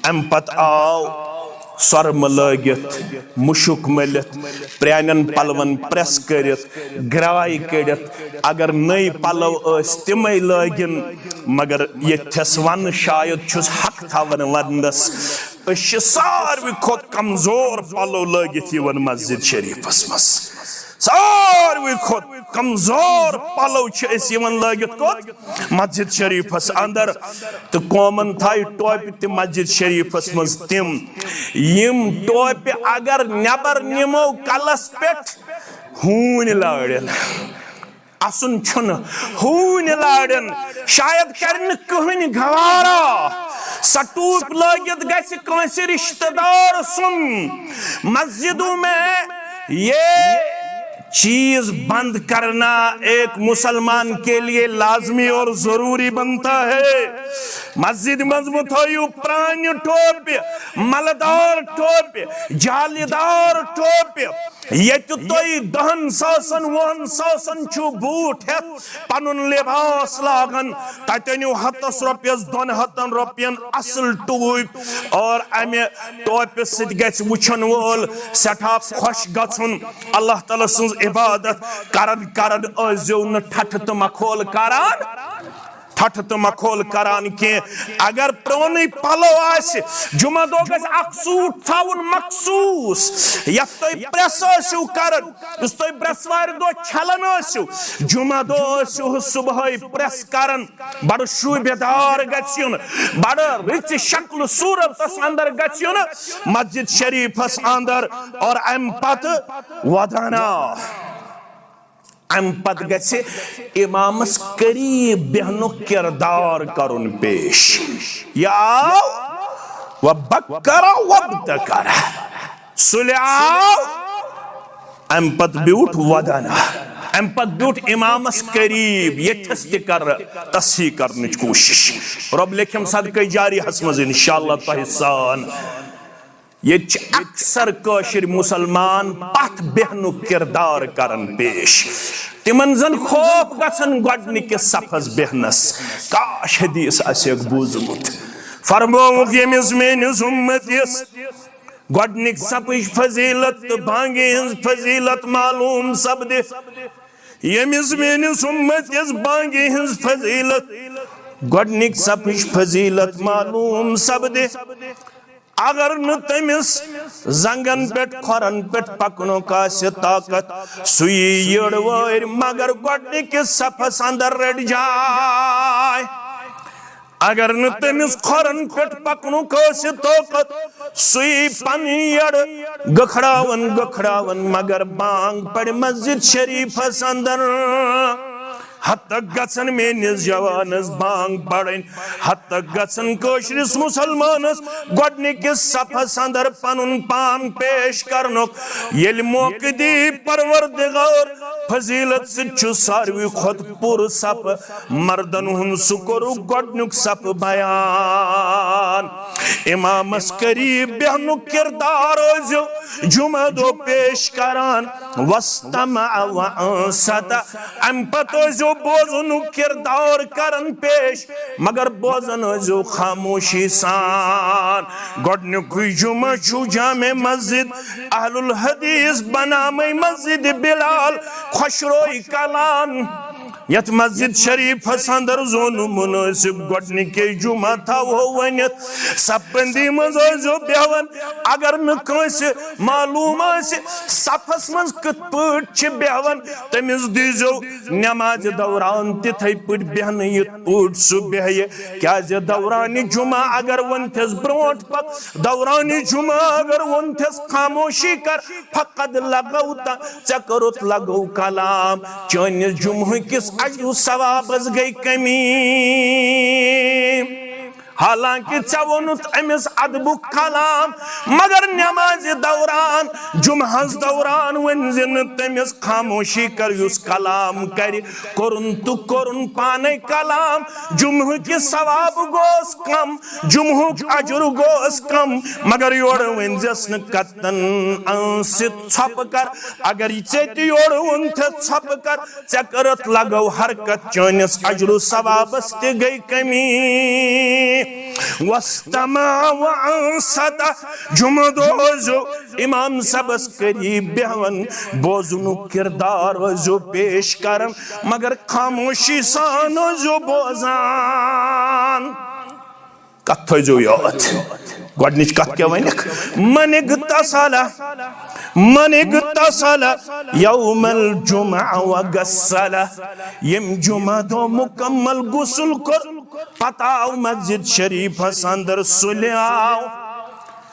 امہِ پتہٕ آو سۄرمہٕ لٲگِتھ، مُشُک مٔلِتھ، پرٛانٮ۪ن پلون پریس کٔرِتھ، گراے کٔڑِتھ، اگر نٔے پلو ٲسۍ تِمے لٲگِن، مگر ییٚتھٮ۪س ونہٕ شاید چھُس حق تھاوان وننس، أسۍ چھِ ساروی کھۄتہٕ کمزور پلو لٲگِتھ یِوان مسجد شریفس منٛز۔ ساروی کھۄتہٕ کمزور پلو چھِ أسۍ یِوان لٲگِتھ کوٚت؟ مسجد شریفس اندر۔ تہٕ قومن تھایہِ ٹوپہِ تہِ مسجد شریفس منٛز تِم، یِم ٹوپہِ اگر نٮ۪بر نِمو کلس پٮ۪ٹھ، ہوٗنۍ لارن۔ اسُن چھُنہٕ، ہوٗنۍ لارن، شاید کرِ نہٕ کٕہٕنۍ گوارا۔ سۄ ٹوٗپۍ لٲگِتھ گژھِ کٲنٛسہِ رشتہٕ دار سُنٛد۔ مسجدوں میں یہ چیز بند کرنا ایک مسلمان کے لیے لازمی اور ضروری بنتا ہے۔ مسجد منٛز مہٕ تھٲیِو پرٛانہِ ٹوپہِ، ملہٕ دار ٹوپہِ، جالہِ دار ٹوپہِ، ییٚتہِ تُہۍ دَہن ساسن، وُہن ساسن چھِو بوٗٹھ ہٮ۪تھ پنُن لباس لاگان، تتہِ أنِو ہتس رۄپیس، دۄن ہتن رۄپین اصل ٹوپۍ، اور امہِ ٹوپہِ سۭتۍ گژھِ وٕچھن وول سٮ۪ٹھاہ خۄش گژھُن۔ اللہ تعالیٰ سٕنٛز عبادت کران کران ٲسۍزیو نہٕ ٹھٹھٕ تہٕ مخول کران، ٹھٹھٕ تہٕ مخول کران کینٛہہ۔ اگر پرٛونُے پلو آسہِ، جمعہ دۄہ گژھِ اکھ سوٗٹ تھاوُن مخصوٗص، یتھ تُہۍ پریس ٲسِو کران، یُس تُہۍ برٛٮ۪سوارِ دۄہ چھلان ٲسِو، جمعہ دۄہ ٲسِو صبحٲے پریس کران۔ بڑٕ شوٗبہِ دار گژھِ یُن، بڑٕ رٕژِ شکلہٕ صوٗرتس اندر گژھِ یُن مسجد شریفس اندر، اور امہِ پتہٕ ودانا۔ امہِ پتہٕ گژھِ امامس قریب بیہنُک کردار کرُن پیش۔ یہِ آو و بکر و بتکر۔ سُلہِ آو، امہِ پتہٕ بیوٗٹھ ودانا، امہِ پتہٕ بیوٗٹھ امامس قریب، ییٚتھس تہِ کر تصحیح کرنٕچ کوٗشش۔ رۄب لیکھٮ۪م صدقے جاریہس منٛز انشاءاللہ تۄہہِ سان۔ ییٚتہِ چھِ اکثر کٲشِر مُسلمان پتھ بیہنُک کردار کران پیش۔ تِمن زن خوف گژھان گۄڈنِکِس صفس بیہنس۔ کاش حدیث آسہِ ہکھ بوٗزمُت۔ فرمووُکھ، ییٚمِس میٲنِس اُمتِس گۄڈنِک صفٕچ فضیلت تہٕ بانگہِ ہٕنٛز فضیلت معلوم سپدِ، ییٚمِس میٲنِس اُمتِس بانگہِ ہٕنٛز فضیلت، گۄڈنِک صفٕچ فضیلت معلوم سپدِ، اگر نہٕ تٔمِس زنگن پٮ۪ٹھ، کھۄرن پٮ۪ٹھ پکنُک آسہِ طاقت، سُہ یی یٔڑ وٲرۍ، مگر گۄڈنِکِس صفس اندر رٔٹۍ جاے۔ اگر نہٕ تٔمِس کھۄرن پٮ۪ٹھ پکنُک آسہِ طاقت، سُہ یی پنٕنۍ یٔڑ گٔکھڑاوان گٔکھڑاوان، مگر بانگ پرِ مسجد شریفس اندر۔ ہتک گژھن میٲنِس جوانس بانگ پرٕنۍ، ہتک گژھن کٲشرِس مُسلمانس گۄڈنِکِس صفس اندر پنُن پان پیش کرنُک۔ ییٚلہِ موقعہٕ دی پروردگار، فضیلت سۭتۍ چھُ ساروی کھۄتہٕ پوٗرٕ صف مردن ہُنٛد، سُہ کوٚرُکھ گۄڈنیُک صف بیان۔ امامس قریب بیہنُک کردار ٲسۍزیو جمعہ دۄہ پیش کران۔ واستمع وانصت، امہِ پتہٕ ٲسۍزیو بوزنُک کردار کران پیش، مگر بوزان ٲسۍزیو خاموشی سان۔ گۄڈنیُکُے جمعہ چھُ جامع مسجد اہل الحدیث بنامٕے مسجد بلال خۄشروے کلان، یتھ مسجد شریفس اندر زون مناسب گۄڈنِکے جمعہ تھاوو ؤنِتھ۔ صف بندی منٛز ٲسۍزیو بیہوان۔ اگر نہٕ کٲنٛسہِ معلوم آسہِ صفس منٛز کِتھ پٲٹھۍ چھِ بیہوان، تٔمِس دیٖزیو نمازِ دوران تِتھے پٲٹھۍ بیہنہٕ، یِتھ پٲٹھۍ سُہ بیہہِ۔ کیازِ دورانِ جمعہ اگر وۄنۍ تھس برونٛٹھ پک، دورانِ جمعہ اگر وۄنۍ تھس خاموشی کر، فقد لغوت، ژےٚ کوٚرُتھ لغو کلام، چٲنِس جمعہ کِس اجر و ثوابس گٔے کمی۔ حالانکہ ژےٚ ووٚنُتھ أمِس ادبُک کلام، مگر نمازِ دوران، جمعہس دوران ؤنۍ زِ نہٕ تٔمِس خاموشی کر، یُس کلام کرِ۔ کوٚرُن تہٕ کوٚرُن پانے کلام، جمعہ کہِ ثواب گوس کم، جمعہُک اجر گوس کم، مگر یورٕ ؤنۍ زٮ۪س نہٕ کتن انصت، ژھۄپہٕ کر۔ اگر ژےٚ تہِ یورٕ ووٚن تھس ژھۄپہٕ کر، ژےٚ کٔرٕتھ لغو حرکت، چٲنِس اجر و ثوابس تہِ گٔے کمی۔ واستمع وانصت، جمعہ دۄہ ٲسۍزیو امام صٲبس قریب بیہوان، بوزنُک کردار ٲسۍزیو پیش کران، مگر خاموشی سان ٲسۍزیو بوزان۔ کتھ تھٲیزیو یاد۔ گۄڈنِچ کتھ کیٛاہ ونکھ؟ من اغتسل، من اغتسل یوم الجمعہ وغسل۔ ییٚمۍ جمعہ دۄہ مکمل غسل کوٚر، پتہٕ آو مسجد شریفس اندر، سُلہِ آو۔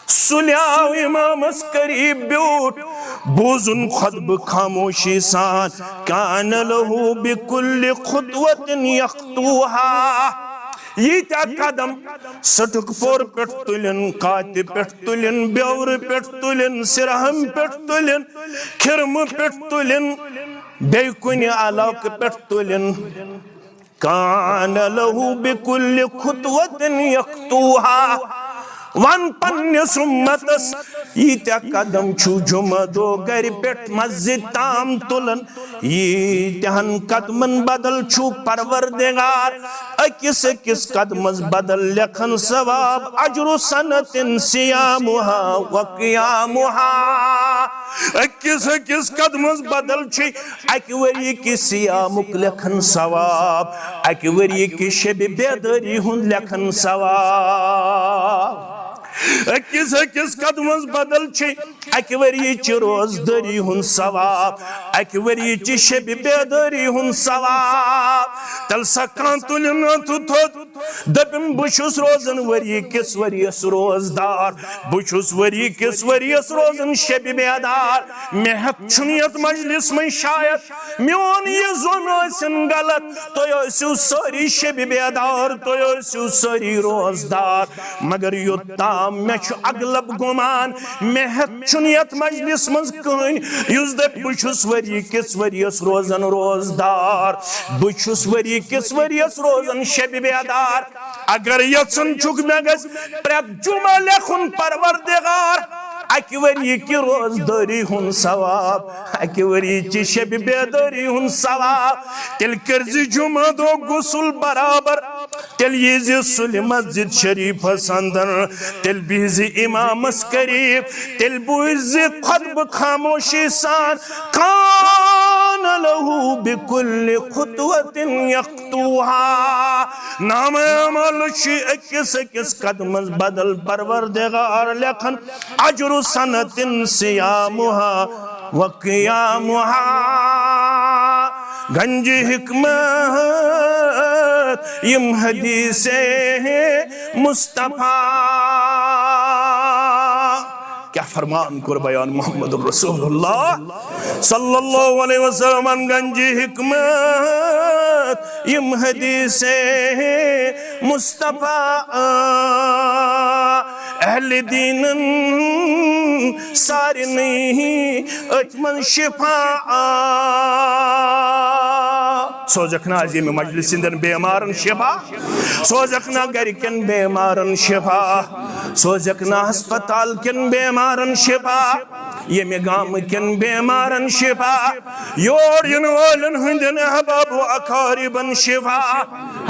سُلہِ آو امامس قریب بیوٗٹھ، بوزُن خطبہٕ خاموشی سان۔ کان لہ بکل خطوۃ یخطوہا۔ ییٖتیٛاہ قدم سٹک پور پٮ۪ٹھ تُلِن، کاتہِ پٮ۪ٹھ تُلِن، بیورٕ پٮ۪ٹھ تُلِن، سرہم پٮ۪ٹھ تُلِن، کھِرمہٕ پٮ۪ٹھ تُلِن، بیٚیہِ کُنہِ علاقہٕ پٮ۪ٹھ تُلِن۔ کان لہو بکل خطوۃ یخطوها۔ وَن پننِس اُمتس، ییٖتیٛاہ قدم چھُو جمعہ دۄہ گرِ پٮ۪ٹھ مسجد تام تُلان، ییٖتیٛاہن قدمن بدل چھُو پروردگار أکِس أکِس قدمس بدل لیکھان ثواب، اجر سنة صیامها و قیامها۔ أکِس أکِس قدمس بدل چھِ اَکہِ ؤریہِ کہِ صیامُک لیکھان ثواب، اَکہِ ؤریہِ کہِ شبِ بیدٲری ہُنٛد لیکھان ثواب۔ أکِس أکِس قدمس بدل چھِ اَکہِ ؤریہِ چہِ روزدٲری ہُنٛد ثواب، اَکہِ ؤریہِ چہِ شبِ بیدٲری ہُنٛد ثواب۔ تیٚلہِ سا کانٛہہ تُلِن اَتھٕ تھوٚد، دٔپِن، بہٕ چھُس روزان ؤری کِس ؤریَس روزدار، بہٕ چھُس ؤری کِس ؤریَس روزان شبِ بیدار۔ مےٚ ہٮ۪تھ چھُنہٕ یَتھ مجلس منٛز شاید میون یہِ زوٚن ٲسِن غلط، تُہۍ ٲسِو سٲری شبِ بیدار، تُہۍ ٲسِو سٲری روزدار، مگر یوٚتام مےٚ چھُ اغلب گُمان، مےٚ ہٮ۪تھ چھُنہٕ یَتھ مجلس منٛز کٕہٕنۍ یُس دَپہِ، بہٕ چھُس ؤری کِس ؤریَس روزان روزدار، بہٕ چھُس ؤری کِس ؤریَس روزان شبِ بیدار۔ اگر یژھُن چھُکھ مےٚ گژھِ پرٛٮ۪تھ جمعہ لیکھُن پروردگار، اَکہِ ؤریہِ کہِ روزدٲری ہُنٛد ثواب، اَکہِ ؤریہِ چہِ شبِ بیدٲری ہُنٛد ثواب، تیٚلہِ کٔرزِ جمعہ دۄہ غسل برابر، تیٚلہِ ییٖزِ سُلہِ مسجد شریفس اندر، تیٚلہِ بِہزِ امامس قریب، تیٚلہِ بوٗززِ خطبہٕ خاموشی سان۔ کان لہو بکل خطوۃ یخطوها۔ نامہ اعمال چھِ أکِس أکِس قدمس بدل پروردگار لیکھان، اجر سنة صیامها و قیامها۔ گنجِ حکمت یِم حدیث مصطفیٰ۔ کیا فرمان کوٚر بیان محمد رسول اللہ صلی اللہ علیہ وسلم، گنجِ حکمت یِم حدیث مصطفیٰ، اہل دیٖنن سارنٕے أتھۍ منٛز شفا۔ سوزکھ نا از ییٚمہِ مجلس ہٕنٛدٮ۪ن بیمارن شفا، سوزکھ نا گرِکٮ۪ن بیمارن شفا، سوزکھ نا ہسپتال کٮ۪ن بیمارن شفا، ییٚمہِ گامہٕ کٮ۪ن بیمارن شفا، یور یِنہٕ والٮ۪ن ہٕنٛدٮ۪ن احباب و اقاربن شفا،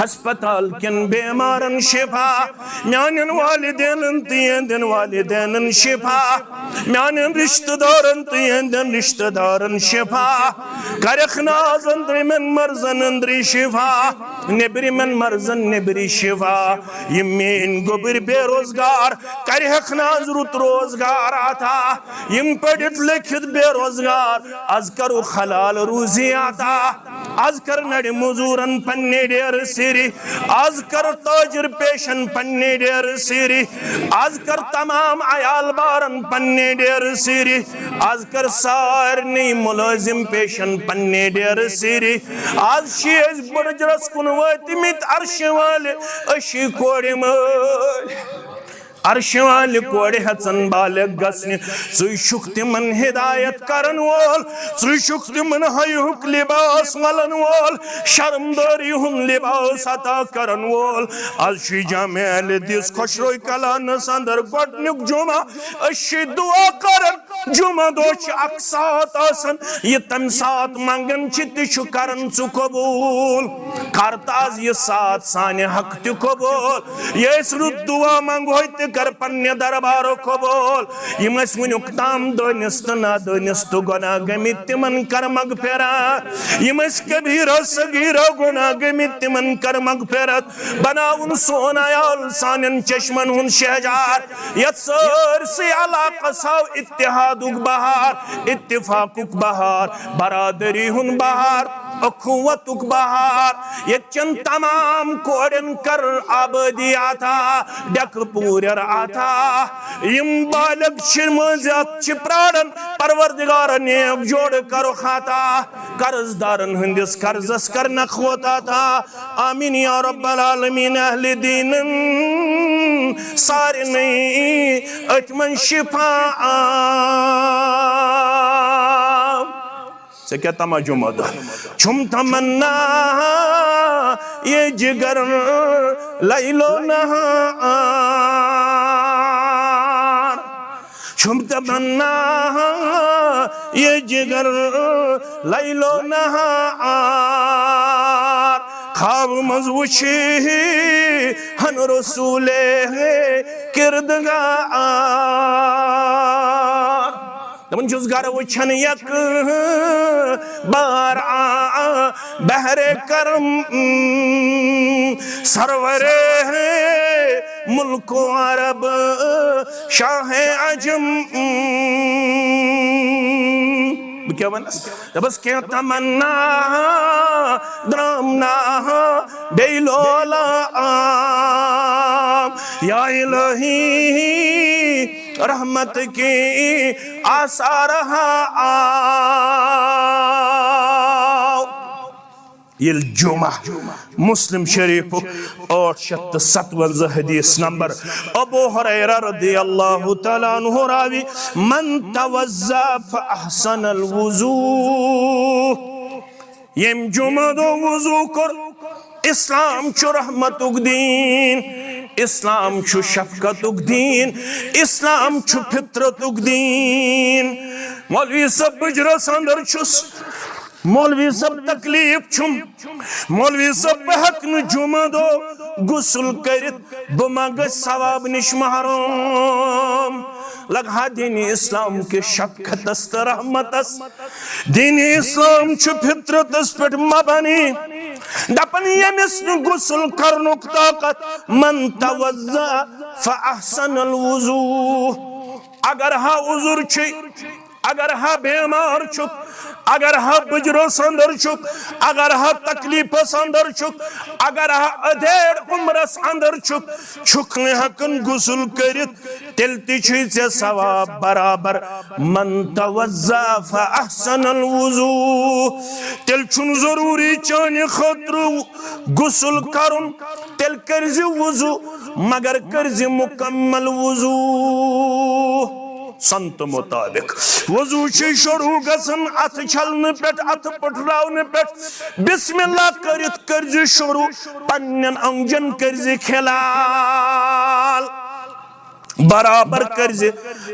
ہسپتال کٮ۪ن بیمارن شفا، میانٮ۪ن والدینن تہٕ یِہنٛدٮ۪ن والدینن شفا، میانٮ۪ن رشتہٕ دارن تہٕ یِہنٛدٮ۪ن رشتہٕ دارن شفا، کرکھ ناز أنٛدرِمٮ۪ن مرضن أنٛدری شفا، نیٚبرِمٮ۪ن مرضن نیٚبری شفا۔ یِم میٲنۍ گوٚبٕرۍ بے روزگار، کرِہکھ ناز رُت روزگار عطا۔ یِم پٔرِتھ لیکھِتھ بے روزگار، از کرو حلال روزی عطا۔ از کر نڑِ مزورن پننہِ ڈیرٕ سِرِ، از کر تاجر پیشن پننہِ ڈیرٕ سِرِ، از کر تمام عیال بارن پننہِ ڈیرٕ سِرِ، از کر سارنٕے ملٲزم پیشن پننہِ ڈیرٕ سِرِ۔ از چھِ أسۍ بُڈجرس کُن وٲتمٕتۍ عرشہِ والہِ، أسۍ چھِ کورِ مٲلۍ۔ عرشہِ والہِ کورِ ہٮ۪ژن بالغ گژھنہِ۔ ژٕے چھُکھ تِمن ہدایت کرن وول، ژٕے چھُکھ تِمن حیہُک لباس ولن وول، شرمدٲری ہُنٛد لباس عطا کرن وول۔ از چھُ جامع اہل حدیث خۄشرو کلانس اندر گۄڈنیُک جمعہ، أسۍ چھِ دعا کران۔ جمعہ دۄہ چھِ اکھ ساعت آسان، یہِ تمہِ ساعت منگان چھِ، تہِ چھُ کران ژٕ قبول۔ کر تہٕ از یہِ ساعت سانہِ حق تہِ قبول۔ یہِ أسۍ رُت دعا منگہوے، تہِ کر پننہِ دربارُک قبول۔ یِم ٲسۍ وُنیُک تام دٲنِس تہٕ نادٲنِس تہٕ گۄناہ گٔمٕتۍ، تِمن کر مغفرت۔ یِم ٲسۍ کبیرہ صغیرہ گۄناہ گٔمٕتۍ، تِمن کر مغفرت۔ بناوُن سون عیال سانٮ۪ن چشمن ہُنٛد شہجار۔ یتھ سٲرسٕے علاقس آو اتحادُک بہار، اتفاقُک بہار، برادری ہُنٛد بہار۔ اخوتک بہار۔ ییٚتہِ چٮ۪ن تمام کورٮ۪ن کر آبٲدی عطا، ڈٮ۪کہٕ پوٗرٮ۪ر عطا۔ یِم بالغ چھِ مٔنٛزۍ اَتھ چھِ پرٛاران، پروردگار نیک جوڑ کرُکھ عطا۔ قرض دارن ہٕنٛدِس قرضس کر نکھوت عطا۔ آمین یا رب العالمین۔ اہل دیٖنن سارنٕے أتھۍ منٛز شفا عام۔ ژےٚ کیٛاہ تمجمد؟ چھُم تمنا یہ جگر لیلو نہار۔ چھُم تمنا یہ جگر لیلو نہار۔ خواب منٛز وٕچھی ہن رسولے کردگار۔ دپان چھُس گرٕ وٕچھان یک بار آ بحر کرم، سرور ملک عرب شاہ عجم۔ بہٕ کیٛاہ ونس؟ دپس کینٛہہ تمنا درامنا بیٚیہِ لولہٕ عام۔ یا الہی رحمت کی آثار ہا آو۔ ییٚلہِ جمعہ، مسلم شریفُک ٲٹھ شیٚتھ تہٕ ستوَنزاہ حدیث نمبر، ابو ہریرہ رضی اللہ تعالیٰ عنہ راوی، من توضا فاحسن الوضو۔ ییٚمۍ جمعہ دۄہ وضو کوٚر، اسلام چھُ رحمتُک دیٖن، اسلام چھُ شفقتُک دیٖن، اسلام چھُ فطرتُک دیٖن۔ مولوی صٲب، بجرس اندر چھُس، مولوی صٲب تکلیف چھُم، مولوی صٲب بہٕ ہٮ۪کہٕ نہٕ جمعہ دۄہ غسل کٔرِتھ، بہٕ ما گژھٕ ثواب نِش محروم؟ لگہٕ ہا دین اسلام کِس شفقتس تہٕ رحمتس۔ دین اسلام چھُ فطرتس پٮ۪ٹھ مبنی۔ دپان ییٚمِس نہٕ غسل کرنُک طاقت، من توضا فاحسن الوضو۔ اگر ہا عذر چھُے، اگر ہا بیمار چھُکھ، اگر ہا بجرس اندر چھُکھ، اگر ہا تکلیفس اندر چھُکھ، اگر ہا ادھیڑ عمرس اندر چھُکھ، چھُکھ نہٕ ہٮ۪کان غسل کٔرِتھ، تیٚلہِ تہِ چھُے ژےٚ ثواب برابر۔ من توضا فاحسن الوضو۔ تیٚلہِ چھُنہٕ ضروٗری چانہِ خٲطرٕ غسل کرُن، تیٚلہِ کٔرزِ وضو، مگر کٔرزِ مکمل وضو۔ سنت مطابق وضو چھُ شروع گژھان اتھٕ چھلنہٕ پٮ۪ٹھ، اتھٕ پٔٹھراونہٕ پٮ۪ٹھ۔ بسم اللہ کٔرِتھ کٔرزِ شروع، پننٮ۪ن اونگجن کٔرزِ کھلال۔ برابر کٔرزِ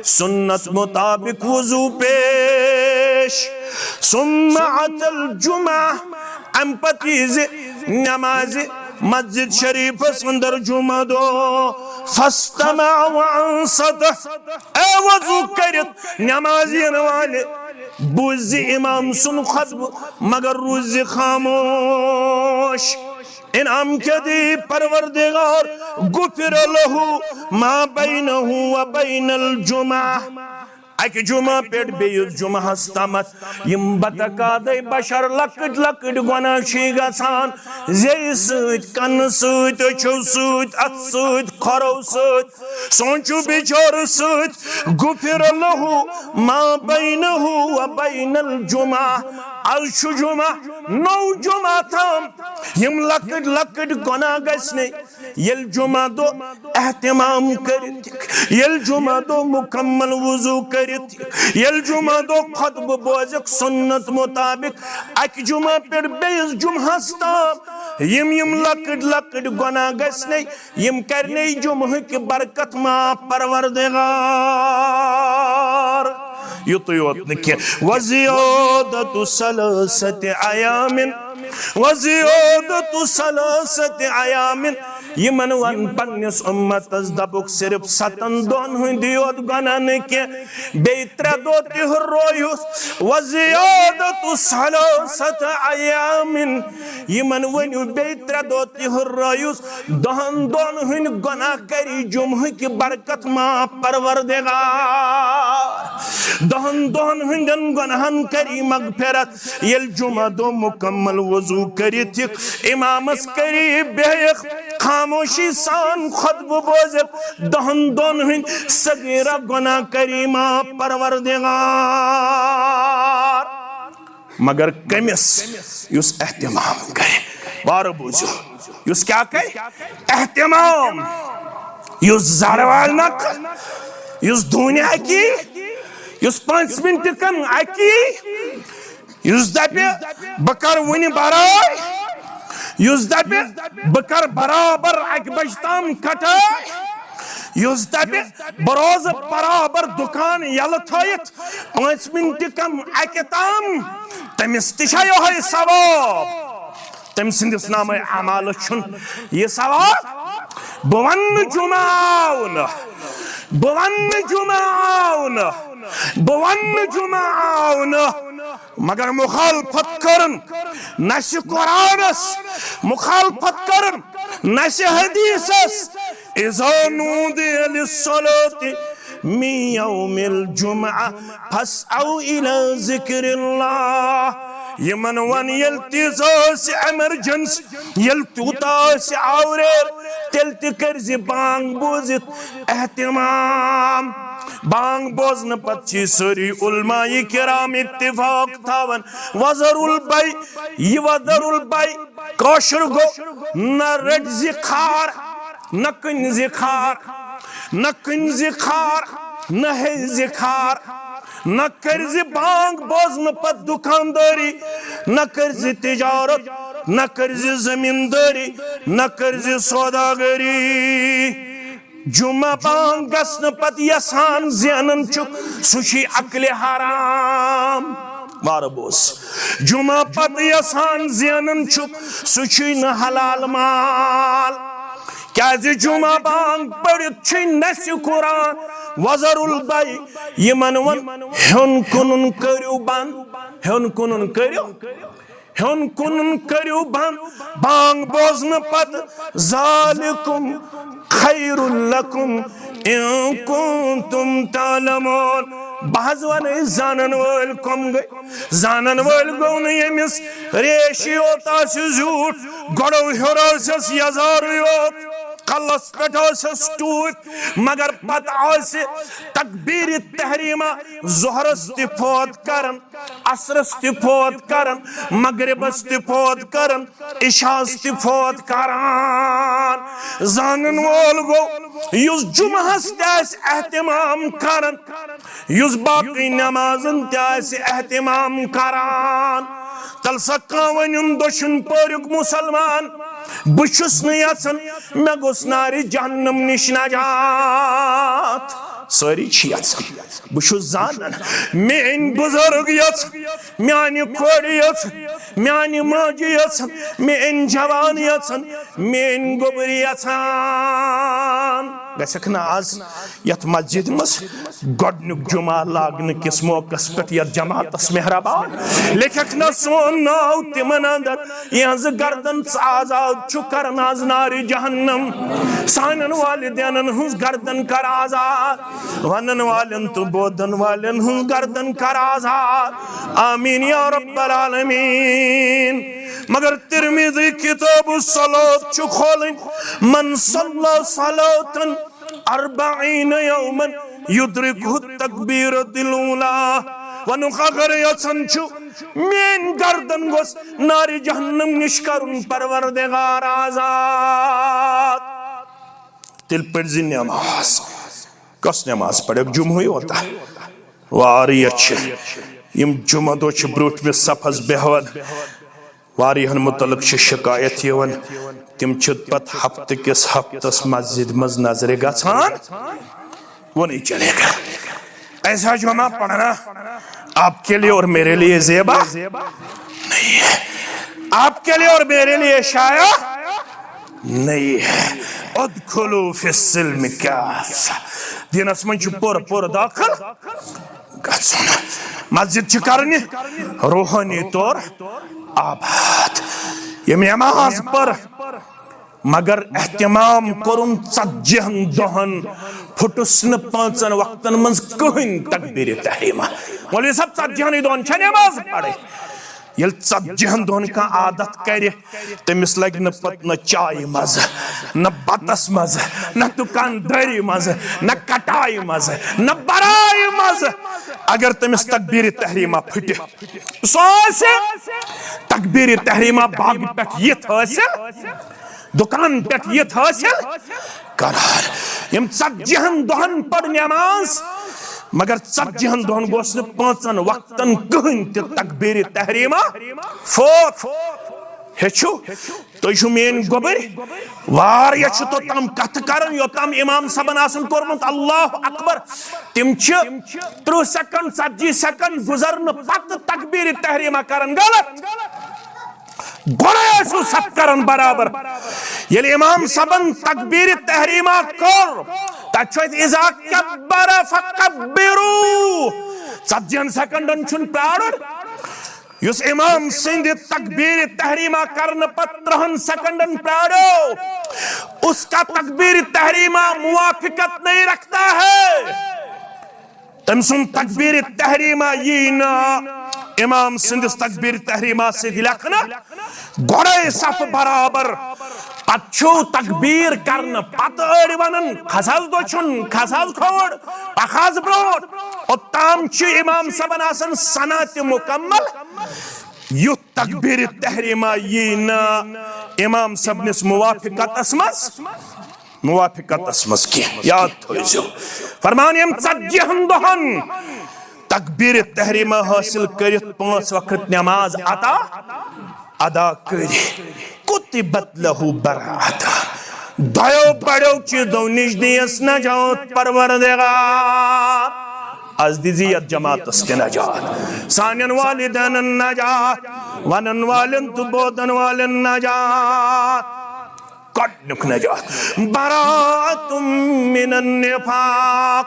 سنت مطابق وضو پیش۔ ثم اتى الجمعہ، امہِ پتہٕ ییٖزِ نمازِ مسجد شریفس اندر جمعہ دۄہ۔ فاستمع وانصت، اے وضو کٔرِتھ نماز یِنہٕ والہِ، بوٗززِ امام سُنٛد خطبہٕ، مگر روٗززِ خاموش۔ انعام کیٛاہ دی پروردگار؟ غفر له ما بينه وبين الجمعہ۔ اکہِ جمعہ پٮ۪ٹھ بیٚیِس جمعہس تامتھ یِم بتقاضے بشر لۄکٕٹۍ لۄکٕٹۍ گۄناہ چھِ گژھان، زیٚیہِ سۭتۍ، کنہٕ سۭتۍ، أچھو سۭتۍ، اتھٕ سۭتۍ، کھۄرو سۭتۍ، سونچو بچارٕ سۭتۍ، غفر له ما بينه وبين الجمعہ۔ از چھُ جمعہ، نوٚو جمعہ تام یِم لۄکٕٹۍ لۄکٕٹۍ گۄناہ گژھِ نہٕ۔ ییٚلہِ جمعہ دۄہ اہتمام کٔرِتھ، ییٚلہِ جمعہ دۄہ مکمل وضو کٔرِتھ، ییٚلہِ جمعہ دۄہ خطبہٕ بوزکھ سنت مطابق، اکہِ جمعہ پٮ۪ٹھ بیٚیِس جمعہس تام یِم یِم لۄکٕٹۍ لۄکٕٹۍ گۄناہ گژھِ نَے، یِم کرِ نَے جمعہٕکۍ برکت معاف پروردگار۔ یُتُے یوت نہٕ کینٛہہ، وزیادت ثلاثت ایام وزیادت ثلاثة ایام، یِمن ون پننِس امتس، دپُکھ، صرف ستن دۄہن ہٕنٛدِ یوت گۄناہ نہٕ کینٛہہ، بیٚیہِ ترٛےٚ دۄہ تہِ ہُررٲیہُس۔ وزیادت ثلاثة ایام، یِمن ؤنِو بیٚیہِ ترٛےٚ دۄہ تہِ ہُررٲیہُس، دہن دۄہن ہٕنٛدۍ گۄناہ کری جمعہ کہِ برکت معاف پروردگار۔ دہن دۄہن ہٕنٛدٮ۪ن گۄناہن کری مغفرت۔ ییٚلہِ جمعہ دۄہ مکمل وضو کٔرِتھ یِکھ، امامس قریب بیہکھ، خاموشی سان خطبہٕ بوزکھ، دہن دۄہن ہٕنٛدۍ صغیرہ گۄناہ کری معاف پروردگار۔ مگر کٔمِس؟ یُس اہتمام کرِ۔ وارٕ بوٗزِو، یُس کیٛاہ کرِ؟ اہتمام۔ یُس زرٕ والہِ نکھٕ، یُس دوٗنہِ اکی، یُس پانٛژِ مِنٹہِ کم اکی، یُس دپہِ، "بہٕ کرٕ وُنہِ برٲے"، یُس دپہِ، "بہٕ کرٕ برابر اکہِ بجہِ تام کٹٲے"، یُس دپہِ، "بہٕ روزٕ برابر دُکان یلہٕ تھٲیِتھ پانٛژِ مِنٹہِ کم اکہِ تام"، تٔمِس تہِ چھا یِہوٚے ثواب؟ تٔمۍ سٕنٛدِس نامہ اعمالس چھُنہٕ یہِ ثواب؟ بہٕ ونہٕ نہٕ جمعہ آو نہٕ، بہٕ ونہٕ نہٕ جمعہ آو نہٕ، بہٕ ونہٕ نہٕ جمعہ آو نہٕ، مگر مخالفت کٔرٕن نسِ قرآنس، مخالفت کٔرٕن نسِ حدیثس۔ اذا نودی للصلاة من یوم الجمعہ فاسعوا الی ذکر اللہ۔ یِمن ون، ییٚلہِ تیٖژ آسہِ ایمرجنسی، ییٚلہِ تیوٗتاہ آسہِ آوریر، تیٚلہِ تہِ کٔرزِ بانگ بوٗزِتھ اہتمام۔ بانگ بوزنہٕ پتہٕ چھِ سٲری علماء کرام اتفاق تھاوان، وذروا البیع، یہِ وذروا البیع کٲشُر گوٚو، نہ رٔٹۍ زِ خار، نہ کٕنۍ زِ خار، نہ کٕنۍ زِ خار، نہ ہیٚیہِ زِ خار، نہ کٔرۍ زِ بانگ بوزنہٕ پتہٕ دُکاندٲری، نہ کٔرۍ زِ تجارت، نہ کٔرۍ زِ زمیٖندٲری، نہ کٔرۍ زِ سوداگری۔ جمعہ بانگ گژھنہٕ پتہٕ یژھان زینان چھُ، سُہ چھُے عقلِ حرام۔ وارٕ بوز۔ جمعہ پتہٕ یژھان زینان چھُ، سُہ چھُے نہٕ حلال مال۔ کیازِ جمعہ بانگ پٔرِتھ چھُے نسِ قرآن، وذروا البیع۔ یِمن ووٚن، ہیوٚن کٕنُن کٔرِو بند، ہیوٚن کٕنُن کٔرِو۔ ہیوٚن کٕنُن کٔرِو بند بانگ بوزنہٕ پتہٕ، ذالکم خیر لکم ان کنتم تعلمون۔ بہٕ حظ ونے، زانن وٲلۍ کم گٔے؟ زانن وٲلۍ گوٚو نہٕ ییٚمِس ریش یوت آسہِ زیوٗٹھ، گۄڈو ہیوٚر ٲسِس یزارٕے یوت، کلس پٮ۪ٹھ ٲسِس ٹوٗپۍ، مگر پتہٕ آسہِ تکبیرِ تحریمہ ظہرس تہِ فوت کران، عصرس تہِ فوت کران، مغربس تہِ فوت کران، عشاءس تہِ فوت کران۔ زانن وول گوٚو، یُس جمعہس تہِ آسہِ اہتمام کران، یُس باقٕے نمازن تہِ آسہِ اہتمام کران۔ تیٚلہِ سا کانٛہہ ونُن دٔچھُن پوریُک مسلمان، بہٕ چھُس نہٕ یژھان، مےٚ گوٚژھ نارِ جہنم نِش نجات۔ سٲری چھِ یژھان۔ بہٕ چھُس زانان، میٲنۍ بُزرگ یژھن، میانہِ کورِ یژھن، میانہِ ماجہِ یژھن، میٲنۍ جوان یژھن، میٲنۍ گوٚبرۍ یژھان۔ گژھکھ نہ آز یتھ مسجد منٛز گۄڈنیُک جمعہ لاگنہٕ کِس موقعس پٮ۪ٹھ یتھ جماعتس مہربان، لیکھکھ نہ سون ناو تِمن اندر، یِہنٛز گردن ژٕ آزاد چھُ کران آز نارِ جہنم۔ سانٮ۪ن والدینن ہٕنٛز گردن کر آزاد، ونن والٮ۪ن تہٕ بوزن والٮ۪ن ہٕنٛز گردن کر آزاد۔ آمین یا رب العالمین۔ مگر ترمذی کتاب الصلاۃ چھُ کھولٕنۍ، من صلی صلاۃ اربعین یوما یدرکہ التکبیرۃ الاولی۔ ونُکھ اگر یژھان چھُ میٲنۍ گردن گوٚژھ نارِ جہنم نِش کرُن پروردگار آزاد، تیٚلہِ پٔرزِ نماز۔ کۄس نماز پرکھ؟ جمعہ یوتا۔ واریاہ چھِ یِم جمعہ دۄہ چھِ برٛونٛٹھمِس صفس بیہوان۔ واریاہن متعلق چھِ شکایت یِوان، تِم چھِ پتہٕ ہفتہٕ کِس ہفتس مسجد منٛز نظرِ گژھان۔ وہ نہیں چلے گا۔ ایسا جمعہ پڑھنا آپ کے لیے اور میرے لیے زیبا نہیں ہے۔ آپ کے لیے اور میرے لیے شاید نہیں ہے۔ ادخلوا فی السلم کافہ۔ دینس منٛز چھُ پوٗرٕ پوٗرٕ دٲخل گژھُن۔ مسجد چھِ کرنہِ روحٲنی طور آباد۔ ییٚمۍ نماز پٔر، مگر اہتمام کوٚرُن ژتجی ہن دۄہن، پھُٹُس نہٕ پانٛژن وقتن منٛز کٕہٕنۍ تکبیرِ تحریمہ۔ مولوی صٲب، ژتجی ہنٕے دۄہن چھا نماز پرٕنۍ؟ ییٚلہِ ژتجی ہن دۄہن کانٛہہ عادت کرِ، تٔمِس لگہِ نہٕ پتہٕ نہ چایہِ مزٕ، نہ بتس مزٕ، نہ دُکاندٲری مزٕ، نہ کٹایہِ مزٕ، نہ برایہِ مزٕ، اگر تٔمِس تکبیرِ تحریمہ پھٕٹہِ۔ سُہ آسہِ تکبیرِ تحریمہ باغہٕ پٮ۪ٹھ یِتھ حٲصِل، دُکان پٮ۪ٹھ یِتھ حٲصِل کران۔ یِم ژتجی ہن دۄہن پٔر نماز، مگر ژتجی ہن دۄہن گوٚژھ نہٕ پانٛژن وقتن کٕہٕنۍ تہِ تکبیرِ تحریمہ فوت۔ ہیٚچھِو، تُہۍ چھِو میٲنۍ گوٚبٕرۍ، واریاہ چھِ توٚتام کتھٕ کران، یوٚتام امام صٲبن آسن کوٚرمُت اللہ اکبر۔ تِم چھِ ترٕٛہ سیکنڈ، ژتجی سیکنڈ گُزرنہٕ پتہٕ تکبیرِ تحریمہ کران۔ غلط۔ گۄڈے ٲسِو صف کران برابر۔ ییٚلہِ امام صٲبن تکبیرِ تحریمہ کوٚر، تتہِ چھُ اَسہِ اذا کبر فکبروا۔ ژتجی ہن سیکنڈن چھُنہٕ پرارُن۔ یُس امام سٕنٛدِ تکبیرِ تحریمہ کرنہٕ پتہٕ ترٕٛہن سیکنڈن پرارو، اس کا تکبیرِ تحریمہ موافقت نہیں رکھتا ہے۔ تٔمۍ سُنٛد تکبیرِ تحریمہ یی نہٕ امام سٕنٛدِس تکبیرِ تحریمہ سۭتۍ لیکھنہٕ۔ گۄڈے صف برابر، پتہٕ چھُو تکبیر کرنہٕ پتہٕ أڑۍ ونان، "کھس حظ دٔچھُن، کھس حظ کھووُر، پکھ حظ برونٛٹھ۔" اوٚتام چھُ امام صٲبن آسان ثنا تہِ مکمل۔ یُتھ تکبیرِ تحریمہ یی نہٕ امام صٲبنِس موافقتس منٛز، موافقتس منٛز کینٛہہ۔ یاد تھٲیزیو، فرمان، یِم ژتجی ہن دۄہن تکبیرِ تحریمہ حٲصِل کٔرِتھ پانٛژھ وقت نماز عطا ادا کٔرِتھ، کتبت لہ براءۃ۔ دۄیو بڑیو چیزو نِش دِیس نجات پروردگار۔ از دِزِ یتھ جماعتس تہِ نجات، سانٮ۪ن والدینن نجات، ونن والٮ۪ن تہٕ بوزن والٮ۪ن نجات۔ گۄڈنیُک نجات، براءۃ من النفاق،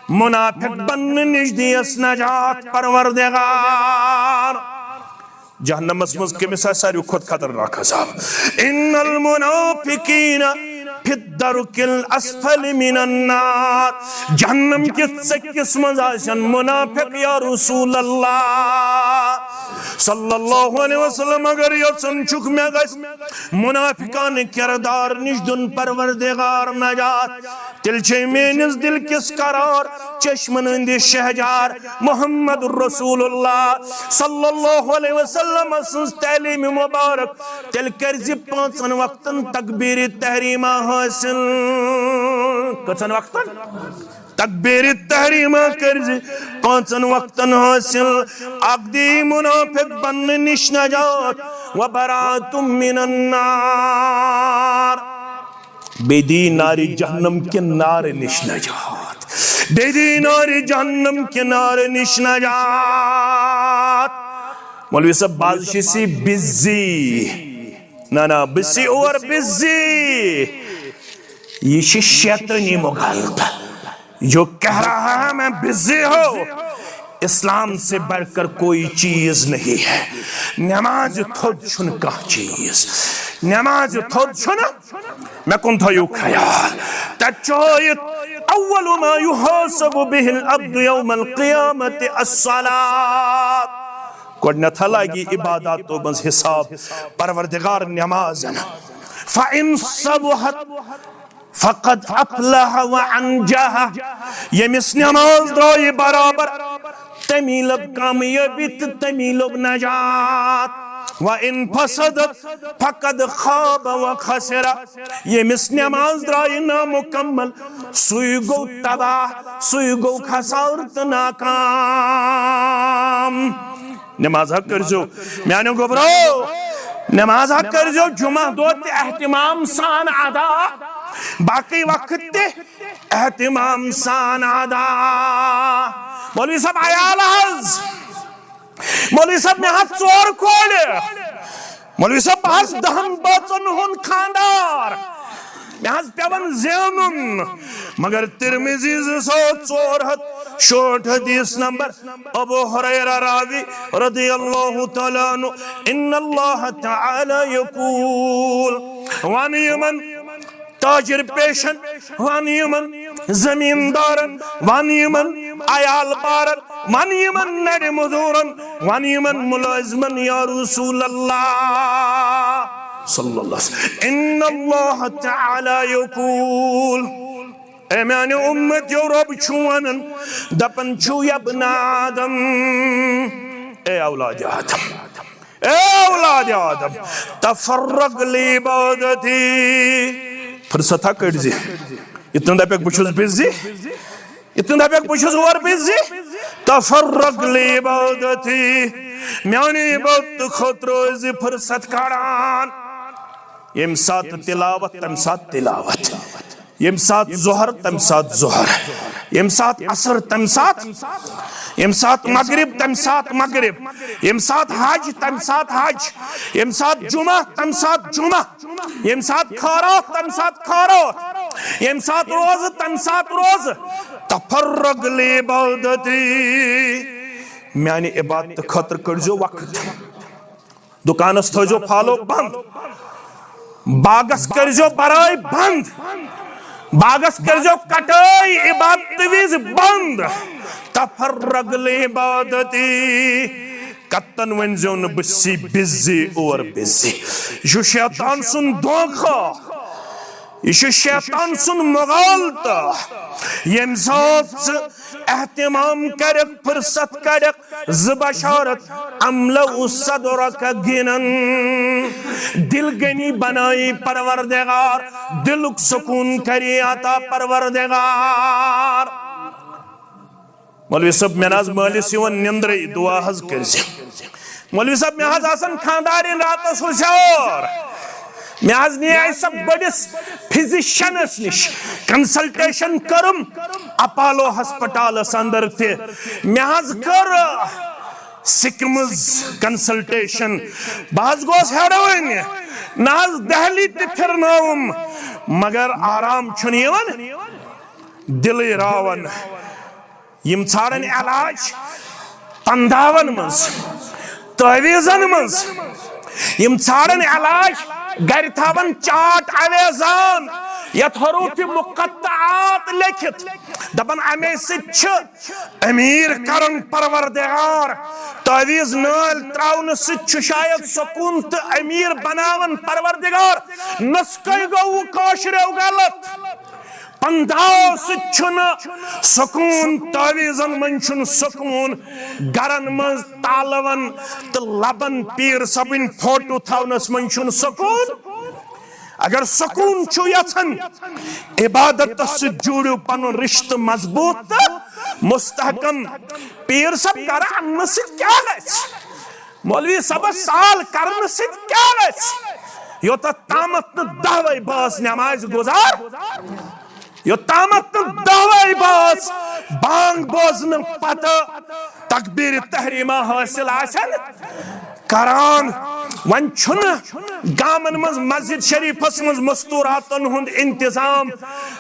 منافق بننہٕ نِش دِیس نجات پروردگار۔ جہنمس منٛز کٔمِس آسہِ ساروی کھۄتہٕ خطرناک عذاب؟ ان المنافقین فی الدرک الاسفل من النار۔ جہنم کِس ژٔکِس منٛز آسن منافق، یا رسول اللہ صلی اللہ علیہ وسلم۔ اگر یژھان چھُکھ مےٚ گژھِ منافقانہٕ کردار نِش دیُن پروردگار نجات، تیٚلہِ چھے میٲنِس دِل کِس قرار چشمن ہٕنٛدِ شہجار محمد رسول اللہ صلی اللہ علیہ وسلم سٕنٛز تعلیٖم مبارک۔ تیٚلہِ کٔرزِ پانٛژن وقتن تکبیرِ تحریمہ حٲصِل۔ کٔژن وقتن؟ تکبیرِ تحریمہ کٔرزِ پانٛژن وقتن حٲصِل۔ اکھ دی منافق بننہٕ نِش نجات، و براءۃ من النار۔ بیٚیہِ دی نارِ جہنم کہِ نارٕ نِش نجات۔ بیٚیہِ دی نارِ جہنم کہِ نارٕ نِش نجات۔ مولوی صٲب، بہٕ حظ چھُس یہِ بِزی۔ نہ، نہ، بہٕ چھُس اور بِزی۔ یہِ چھِ شیطٲنی مغالطہ۔ جو کہہ رہا ہے میں بزی ہو، اسلام سے بڑھ کر کوئی چیز نہیں ہے۔ نمازِ تھوٚد چھُنہٕ کانٛہہ چیز۔ نمازِ تھوٚد چھُنہٕ۔ مےٚ کُن تھٲیِو خیال۔ تَتہِ چھُ ہٲیِتھ، اول ما یحاسب بہ العبد یوم القیامۃ الصلاۃ۔ گۄڈٕنیتھ لگہِ عباداتو منٛز حساب پروردگار نمازن۔ فإن صلحت فقد افلح و انجح۔ ییٚمِس نماز درٛایہِ برابر، تٔمی لٔب کامیٲبی تہٕ تٔمی لوٚب نجات۔ و ان فسدت فقد خاب و خسر۔ ییٚمِس نماز درٛایہِ نامُکمل، سُے گوٚو تباہ، سُے گوٚو خسارٕ تہٕ ناکام۔ نماز ہا کٔرزیو، میانیو گوٚبرو، نماز ہا کٔرزیو جمعہ دۄہ تہِ اہتمام سان ادا، باقٕے وقت تہِ اہتمام سان ادا۔ مولوی صٲب، عیال حظ، مولوی صٲب، مےٚ حظ ژور کورِ۔ مولوی صٲب، بہٕ حظ دَہَن بٲژَن ہُنٛد خانٛدار، مےٚ حظ پٮ۪وان زینُن۔ مگر ترمذی زٕ ساس ژور ہَتھ شُہٲٹھ حدیث نمبر، ابو ہریرہ راوی رضی اللہ تعالیٰ عنہ، ان اللہ تعالیٰ یقول، وَن یِمَن تاجر پیشن، وَن یِمَن زمیٖندارن، وَن یِمَن عیال بارن، وَن یِمَن نرِ مزوٗرن، وَن یِمَن مُلٲزمَن، یا رسول اللہ صلی اللہ علیہ وسلم۔ ان اللہ تعالیٰ یقول، اے میانہِ اُمتیو، رۄب چھُ وَنان، دَپان چھُ، یا بنی آدم، اے اولاد آدم، اے اولاد آدم، تفرغ لعبادتی، فرصت ہا کٔڑۍ زِ۔ یِتھ نہٕ دَپٮ۪کھ بہٕ چھُس بِزی، یِتھ نہٕ دَپٮ۪کھ بہٕ چھُس اورٕ بِزی۔ تفرغ لعبادتی، میانہِ عبادت خٲطرٕ ٲسۍ زِ فرصت کڑان۔ ییٚمہِ ساتہٕ تلاوت، تَمہِ ساتہٕ تلاوت۔ ییٚمہِ ساتہٕ ظہر، تَمہِ ساتہٕ ظہر۔ ییٚمہِ ساتہٕ عصر، تَمہِ ساتہٕ، ییٚمہِ ساتہٕ مغرب، تَمہِ ساتہٕ مغرب۔ ییٚمہِ ساتہٕ حج، تَمہِ ساتہٕ حج۔ ییٚمہِ ساتہٕ جمعہ، تَمہِ ساتہٕ جمعہ۔ ییٚمہِ ساتہٕ خٲرات، تَمہِ ساتہٕ خٲرات۔ ییٚمہِ ساتہٕ روزٕ، تَمہِ ساتہٕ روزٕ۔ تفرغ لعبادتی، میانہِ عبادتہٕ خٲطرٕ کٔڑزیو وقت۔ دُکانس تھٲیزیو پھالو بند، باغس کٔرزیو برٲے بند، باغس کٔرزیو کٹٲے عبادتہٕ وِزِ بند۔ تفرغ لعبادتی، کتن ؤنزیو نہٕ بہٕ سی بِزی اور بِزی۔ یہِ چھُ شیطان سُنٛد دھوکہ، یہِ چھُ شیطان سُنٛد مغالطہ۔ ییٚمہِ ساتہٕ ژٕ اہتمام کرکھ، فرصت کرکھ، زٕ بشارت، املأ صدرک غنی، دل غنی بنایی پروردگار، دلک سکون کری عطا پروردگار۔ مولوی صٲب، مےٚ نہ حظ مٲلِس یِوان نِندرٕے، دُعا حظ کٔرزِ۔ مولوی صٲب، مےٚ حظ آسان خانٛدارِنۍ راتس ہُشار۔ مےٚ حظ نِیے سۄ بٔڑِس فزیشنس نِش، کنسلٹیشن کٔرٕم اپالو ہسپتالس اندر تہِ۔ مےٚ حظ کٔر سکمز کنسلٹیشن۔ بہٕ حظ گوس حیران، نہ حظ دہلی تہِ پھرنٲوٕم، مگر آرام چھُنہٕ یِوان، دِلٕے راوان۔ یِم ژھانڈن علاج پنداون منٛز، تعویذن منٛز۔ یِم ژھانڈن علاج گرِ تھاون چاٹ اویزان، یتھ حروف مقطعات لیکھِتھ۔ دپان، امے سۭتۍ چھِ امیر کرن پروردگار۔ تعویذ نٲلۍ تراونہٕ سۭتۍ چھُ شاید سکوٗن تہٕ امیر بناون پروردگار۔ نسخے گوٚو کٲشریو غلط۔ پنداو سۭتۍ چھُنہٕ سکوٗن، تعویذن منٛز چھُنہٕ سکوٗن، گرن منٛز تالون تہٕ لبن پیٖر صٲبٕنۍ فوٹو تھاونس منٛز چھُنہٕ سکوٗن۔ اگر سکوٗن چھُ یژھان، عبادتس سۭتۍ جوڑِو پنُن رشتہٕ مضبوٗط تہٕ مستحکم۔ پیٖر صٲب گرٕ اننہٕ سۭتۍ کیٛاہ گژھِ؟ مولوی صٲبس سال کرنہٕ سۭتۍ کیٛاہ گژھِ؟ یوٚتتھ تامتھ نہٕ دہوے بٲژ نمازِ گُزار، یوٚتامتھ نہٕ دہوے بٲژ بانگ بوزنہٕ پتہٕ تکبیر تحریمہ حٲصل آسن کران۔ وۄنۍ چھُنہٕ گامن منٛز مسجد شریفس منٛز مستوراتن ہُنٛد انتظام۔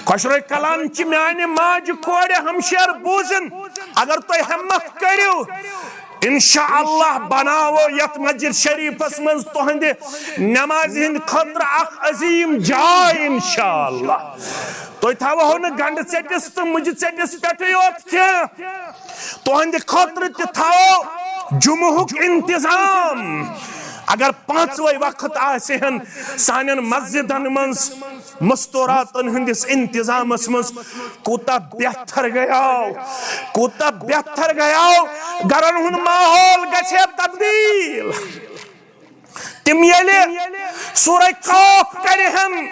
خۄشرو کلام چہِ میانہِ ماجہِ کورِ ہمشیر بوٗزِن، اگر تُہۍ ہمت کٔرِو، انشاءاللہ بناوو یتھ مسجد شریفس منٛز تُہنٛدِ نمازِ ہٕنٛدِ خٲطرٕ اکھ عظیٖم جاے انشاءاللہ۔ تُہۍ تھاوہو نہٕ گنڈٕ ژٔٹِس تہٕ مُجہِ ژٔٹِس پٮ۪ٹھٕے یوت کینٛہہ، تُہنٛدِ خٲطرٕ تہِ تھاوو جمعہُک انتظام۔ اگر پانٛژوے وقت آسہِ ہن سانٮ۪ن مسجدن منٛز مستوراتن ہٕنٛدِس انتظامس منٛز، کوٗتاہ بہتر گٔیاو، کوٗتاہ بہتر گٔیاو، گرن ہُنٛد ماحول گژھِ ہے تبدیل۔ تِم ییٚلہِ سورہ قاف کرِ ہن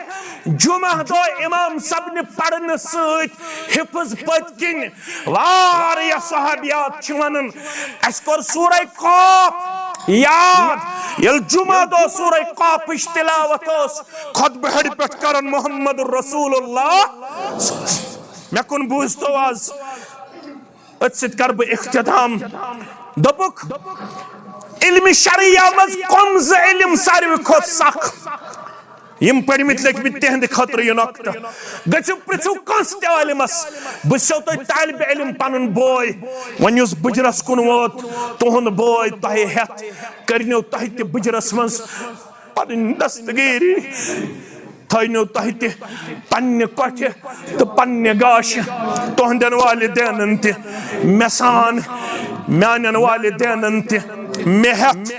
جمعہ دۄہ امام صٲبنہِ پرنہٕ سۭتۍ حفظ پٔتۍ کِنۍ، واریاہ صحابیات چھِ ونان، اسہِ کوٚر سورہ قاف یاد۔ ییٚلہِ جمعہ دۄہ سورہ قافٕچ تلاوت ٲس، خطبہٕ ہیٚرِ پٮ۪ٹھ کران محمد رسول اللہ۔ مےٚ کُن بوٗزتو آز، أتھۍ سۭتۍ کرٕ بہٕ اختتام۔ دوٚپُکھ، علم شرعیہ منٛز کم زٕ علم ساروی کھۄتہٕ سخ؟ یِم پٔرمٕتۍ لیکھمٕتۍ تِہنٛدِ خٲطرٕ یہِ نۄقطہٕ۔ گٔژھِو پرٛژھِو کٲنٛسہِ تہِ عٲلمس، بہٕ چھُسو تۄہہِ طالب علم پنُن بوے، وۄنۍ یُس بُجرس کُن ووت، تُہُنٛد بوے تۄہہِ ہٮ۪تھ، کٔرنو تۄہہِ تہِ بُجرس منٛز پنٕنۍ دستگیری۔ تھٲینو تۄہہِ تہِ پننہِ کۄٹھِ تہٕ پننہِ گاشہِ، تُہنٛدٮ۪ن والدینن تہِ، مےٚ سان میانٮ۪ن والدینن تہِ، مےٚ ہٮ۪تھ۔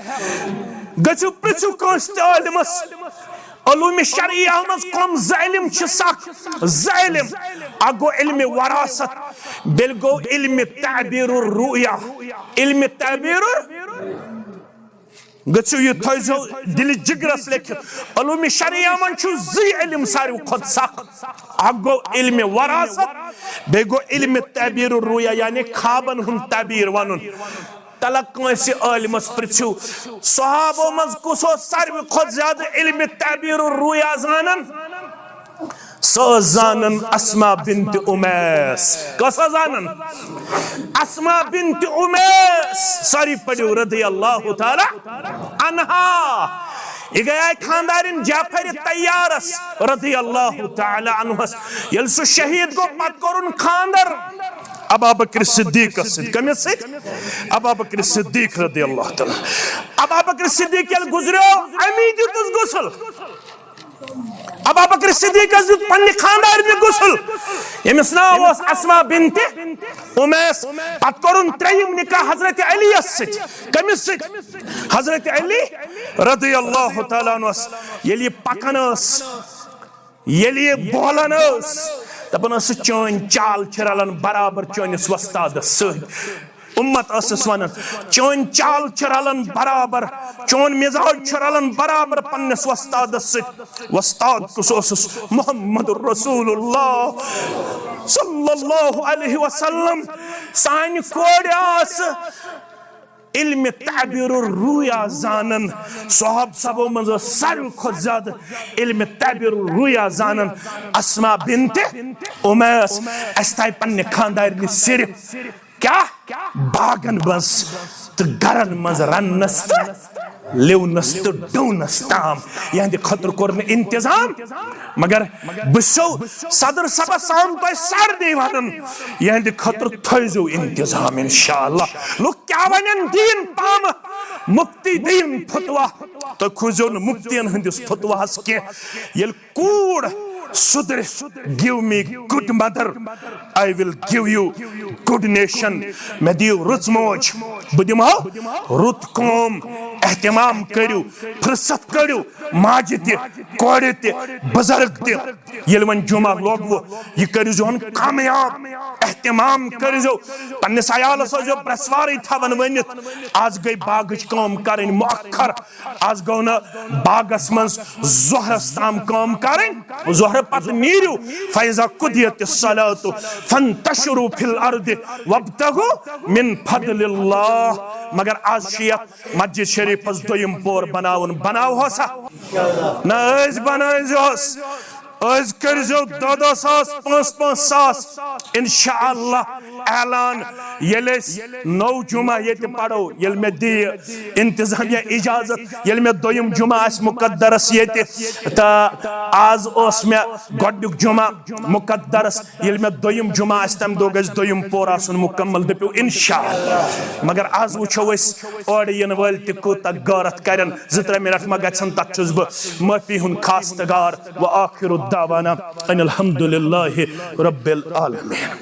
گٔژھِو پرٛژھِو کٲنٛسہِ تہِ عٲلمس، علوم شرعیہ منٛز کم زٕ علم چھِ سخ؟ زٕ علم۔ اکھ گوٚو علم وراثت، بیٚیہِ گوٚو علم تعبیر الرؤیا۔ علم تعبیر ال-، گٔژھِو یہِ تھٲیزیو دِلہِ جگرس لیکھِتھ۔ علوم شرعیہ منٛز چھُ زٕے علم ساروی کھۄتہٕ سخ۔ اکھ گوٚو علم وراثت، بیٚیہِ گوٚو علم تعبیر الرؤیا، یعنی خوابن ہُنٛد تعبیر ونُن۔ تلہ کٲنٛسہِ عٲلمس پرژھِو، صحابو منٛز کُس اوس ساروی کھۄتہٕ زیادٕ علم تعبیر الرؤیا زانان؟ سۄ ٲس زانان اسماء بنت امیس۔ کۄس ٲس زانان؟ اسماء بنت امیس۔ سٲری پٔرِو رضی اللہ تعالیٰ عنہا۔ یہِ گٔیے خاندارِنۍ جعفر طیارس رضی اللہ تعالیٰ عنہس۔ ییٚلہِ سُہ شہید گوٚو، پتہٕ کوٚرُن خاندر ابابکر صدیقس سۭتۍ۔ کٔمِس سۭتۍ؟ ابابکر صدیق رضی اللہ تعالیٰ۔ ابابکر صدیق ییٚلہِ گُزریو، امی دیُتُس غسل۔ ابابکر صدیقس دیُت پننہِ خاندارنہِ غسل، ییٚمِس ناو اوس اسماء بنت امیس۔ پتہٕ کوٚرُن ترٛیٚیِم نکاح حضرت علی یس سۭتۍ۔ کٔمِس سۭتۍ؟ حضرت علی رضی اللہ تعالیٰ عنہس۔ ییٚلہِ یہِ پکان ٲس، ییٚلہِ یہِ بولان ٲس، دپان ٲسٕس، "چٲنۍ چال چھِ رلان برابر چٲنِس وۄستادس سۭتۍ۔" امت ٲسٕس ونان، "چٲنۍ چال چھِ رلان برابر، چون مزاج چھُ رلان برابر پننِس وۄستادس سۭتۍ۔" وۄستاد کُس اوسُس؟ محمد رسول اللہ صلی اللہ علیہ وسلم۔ سانہِ کورِ آسہٕ علم تعبیر الرؤیا زانان۔ صحابہ صحابو منٛز ٲس ساروی کھۄتہٕ زیادٕ علم تعبیر الرؤیا زانان اسماء بنت امیس۔ اسہِ تھایہِ پننہِ خاندارنہِ صرف کیا؟ باغن منٛز تہٕ گرن منٛز رننس تہٕ لونس تہٕ ڈونس تام۔ یہندِ خٲطرٕ کوٚر نہٕ انتظام، مگر بہٕ چھُسو صدر صٲبس سان تۄہہِ سارنٕے ونان، یہندِ خٲطرٕ تھٲیزیو انتظام انشاءاللہ۔ لُکھ کیا ونن؟ دین پامہٕ، مفتی دین فتوا۔ تُہۍ کھوٗژزیو نہٕ مفتین ہٕنٛدِس فتواہس کینٛہہ۔ ییٚلہِ کوٗر سُدرِ، "Give me good mother, I will give you good nation۔" مےٚ دِیِو رٕژ موج، بہٕ دِمہو رُت قوم۔ اہتمام کٔرِو، فرصت کٔڑِو، ماجہِ تہِ، کورِ تہِ، بزرگ تہِ۔ ییٚلہِ وۄنۍ جمعہ لوگوٕ، یہِ کٔرِو زِہون کامیاب، اہتمام کٔرِزیو۔ پننِس عیالس ٲسۍزیو برٛٮ۪سوارٕے تھاوان ؤنِتھ، آز گٔے باغٕچ کٲم کرٕنۍ مؤخر، آز گوٚو نہٕ باغس منٛز ظہرس تام کٲم کرٕنۍ، ظہرٕ پتہٕ نیٖرِو، فیضا قضیت الصلاۃ فانتشروا فی الارض وابتغوا من فضل اللہ۔ مگر آز چھِ یتھ مسجد شریفس دوٚیِم پور بناوُن، بناوہو سا؟ نہ، أسۍ بنٲوزِہوس، أسۍ کٔرزیو دہ دہ ساس، پانٛژھ پانٛژھ ساس۔ انشاءاللہ اعلان، ییٚلہِ أسۍ نوٚو جمعہ ییٚتہِ پرو، ییٚلہِ مےٚ دِیہِ انتظامیہ اجازت، ییٚلہِ مےٚ دوٚیِم جمعہ آسہِ مقدرس ییٚتہِ، تہٕ آز اوس مےٚ گۄڈنیُک جمعہ مقدرس، ییٚلہِ مےٚ دوٚیِم جمعہ آسہِ، تَمہِ دۄہ گژھِ دوٚیِم پور آسُن مُکمل، دٔپِو انشاءاللہ۔ مگر آز وٕچھو أسۍ اورٕ یِنہٕ وٲلۍ تہِ کوٗتاہ غٲرت کَرن، زٕ ترٛےٚ مِنٹ ما گژھن، تَتھ چھُس بہٕ معٲفی ہُنٛد خاص تگار۔ وآخر دعوانا ان الحمد للہ رب العالمین۔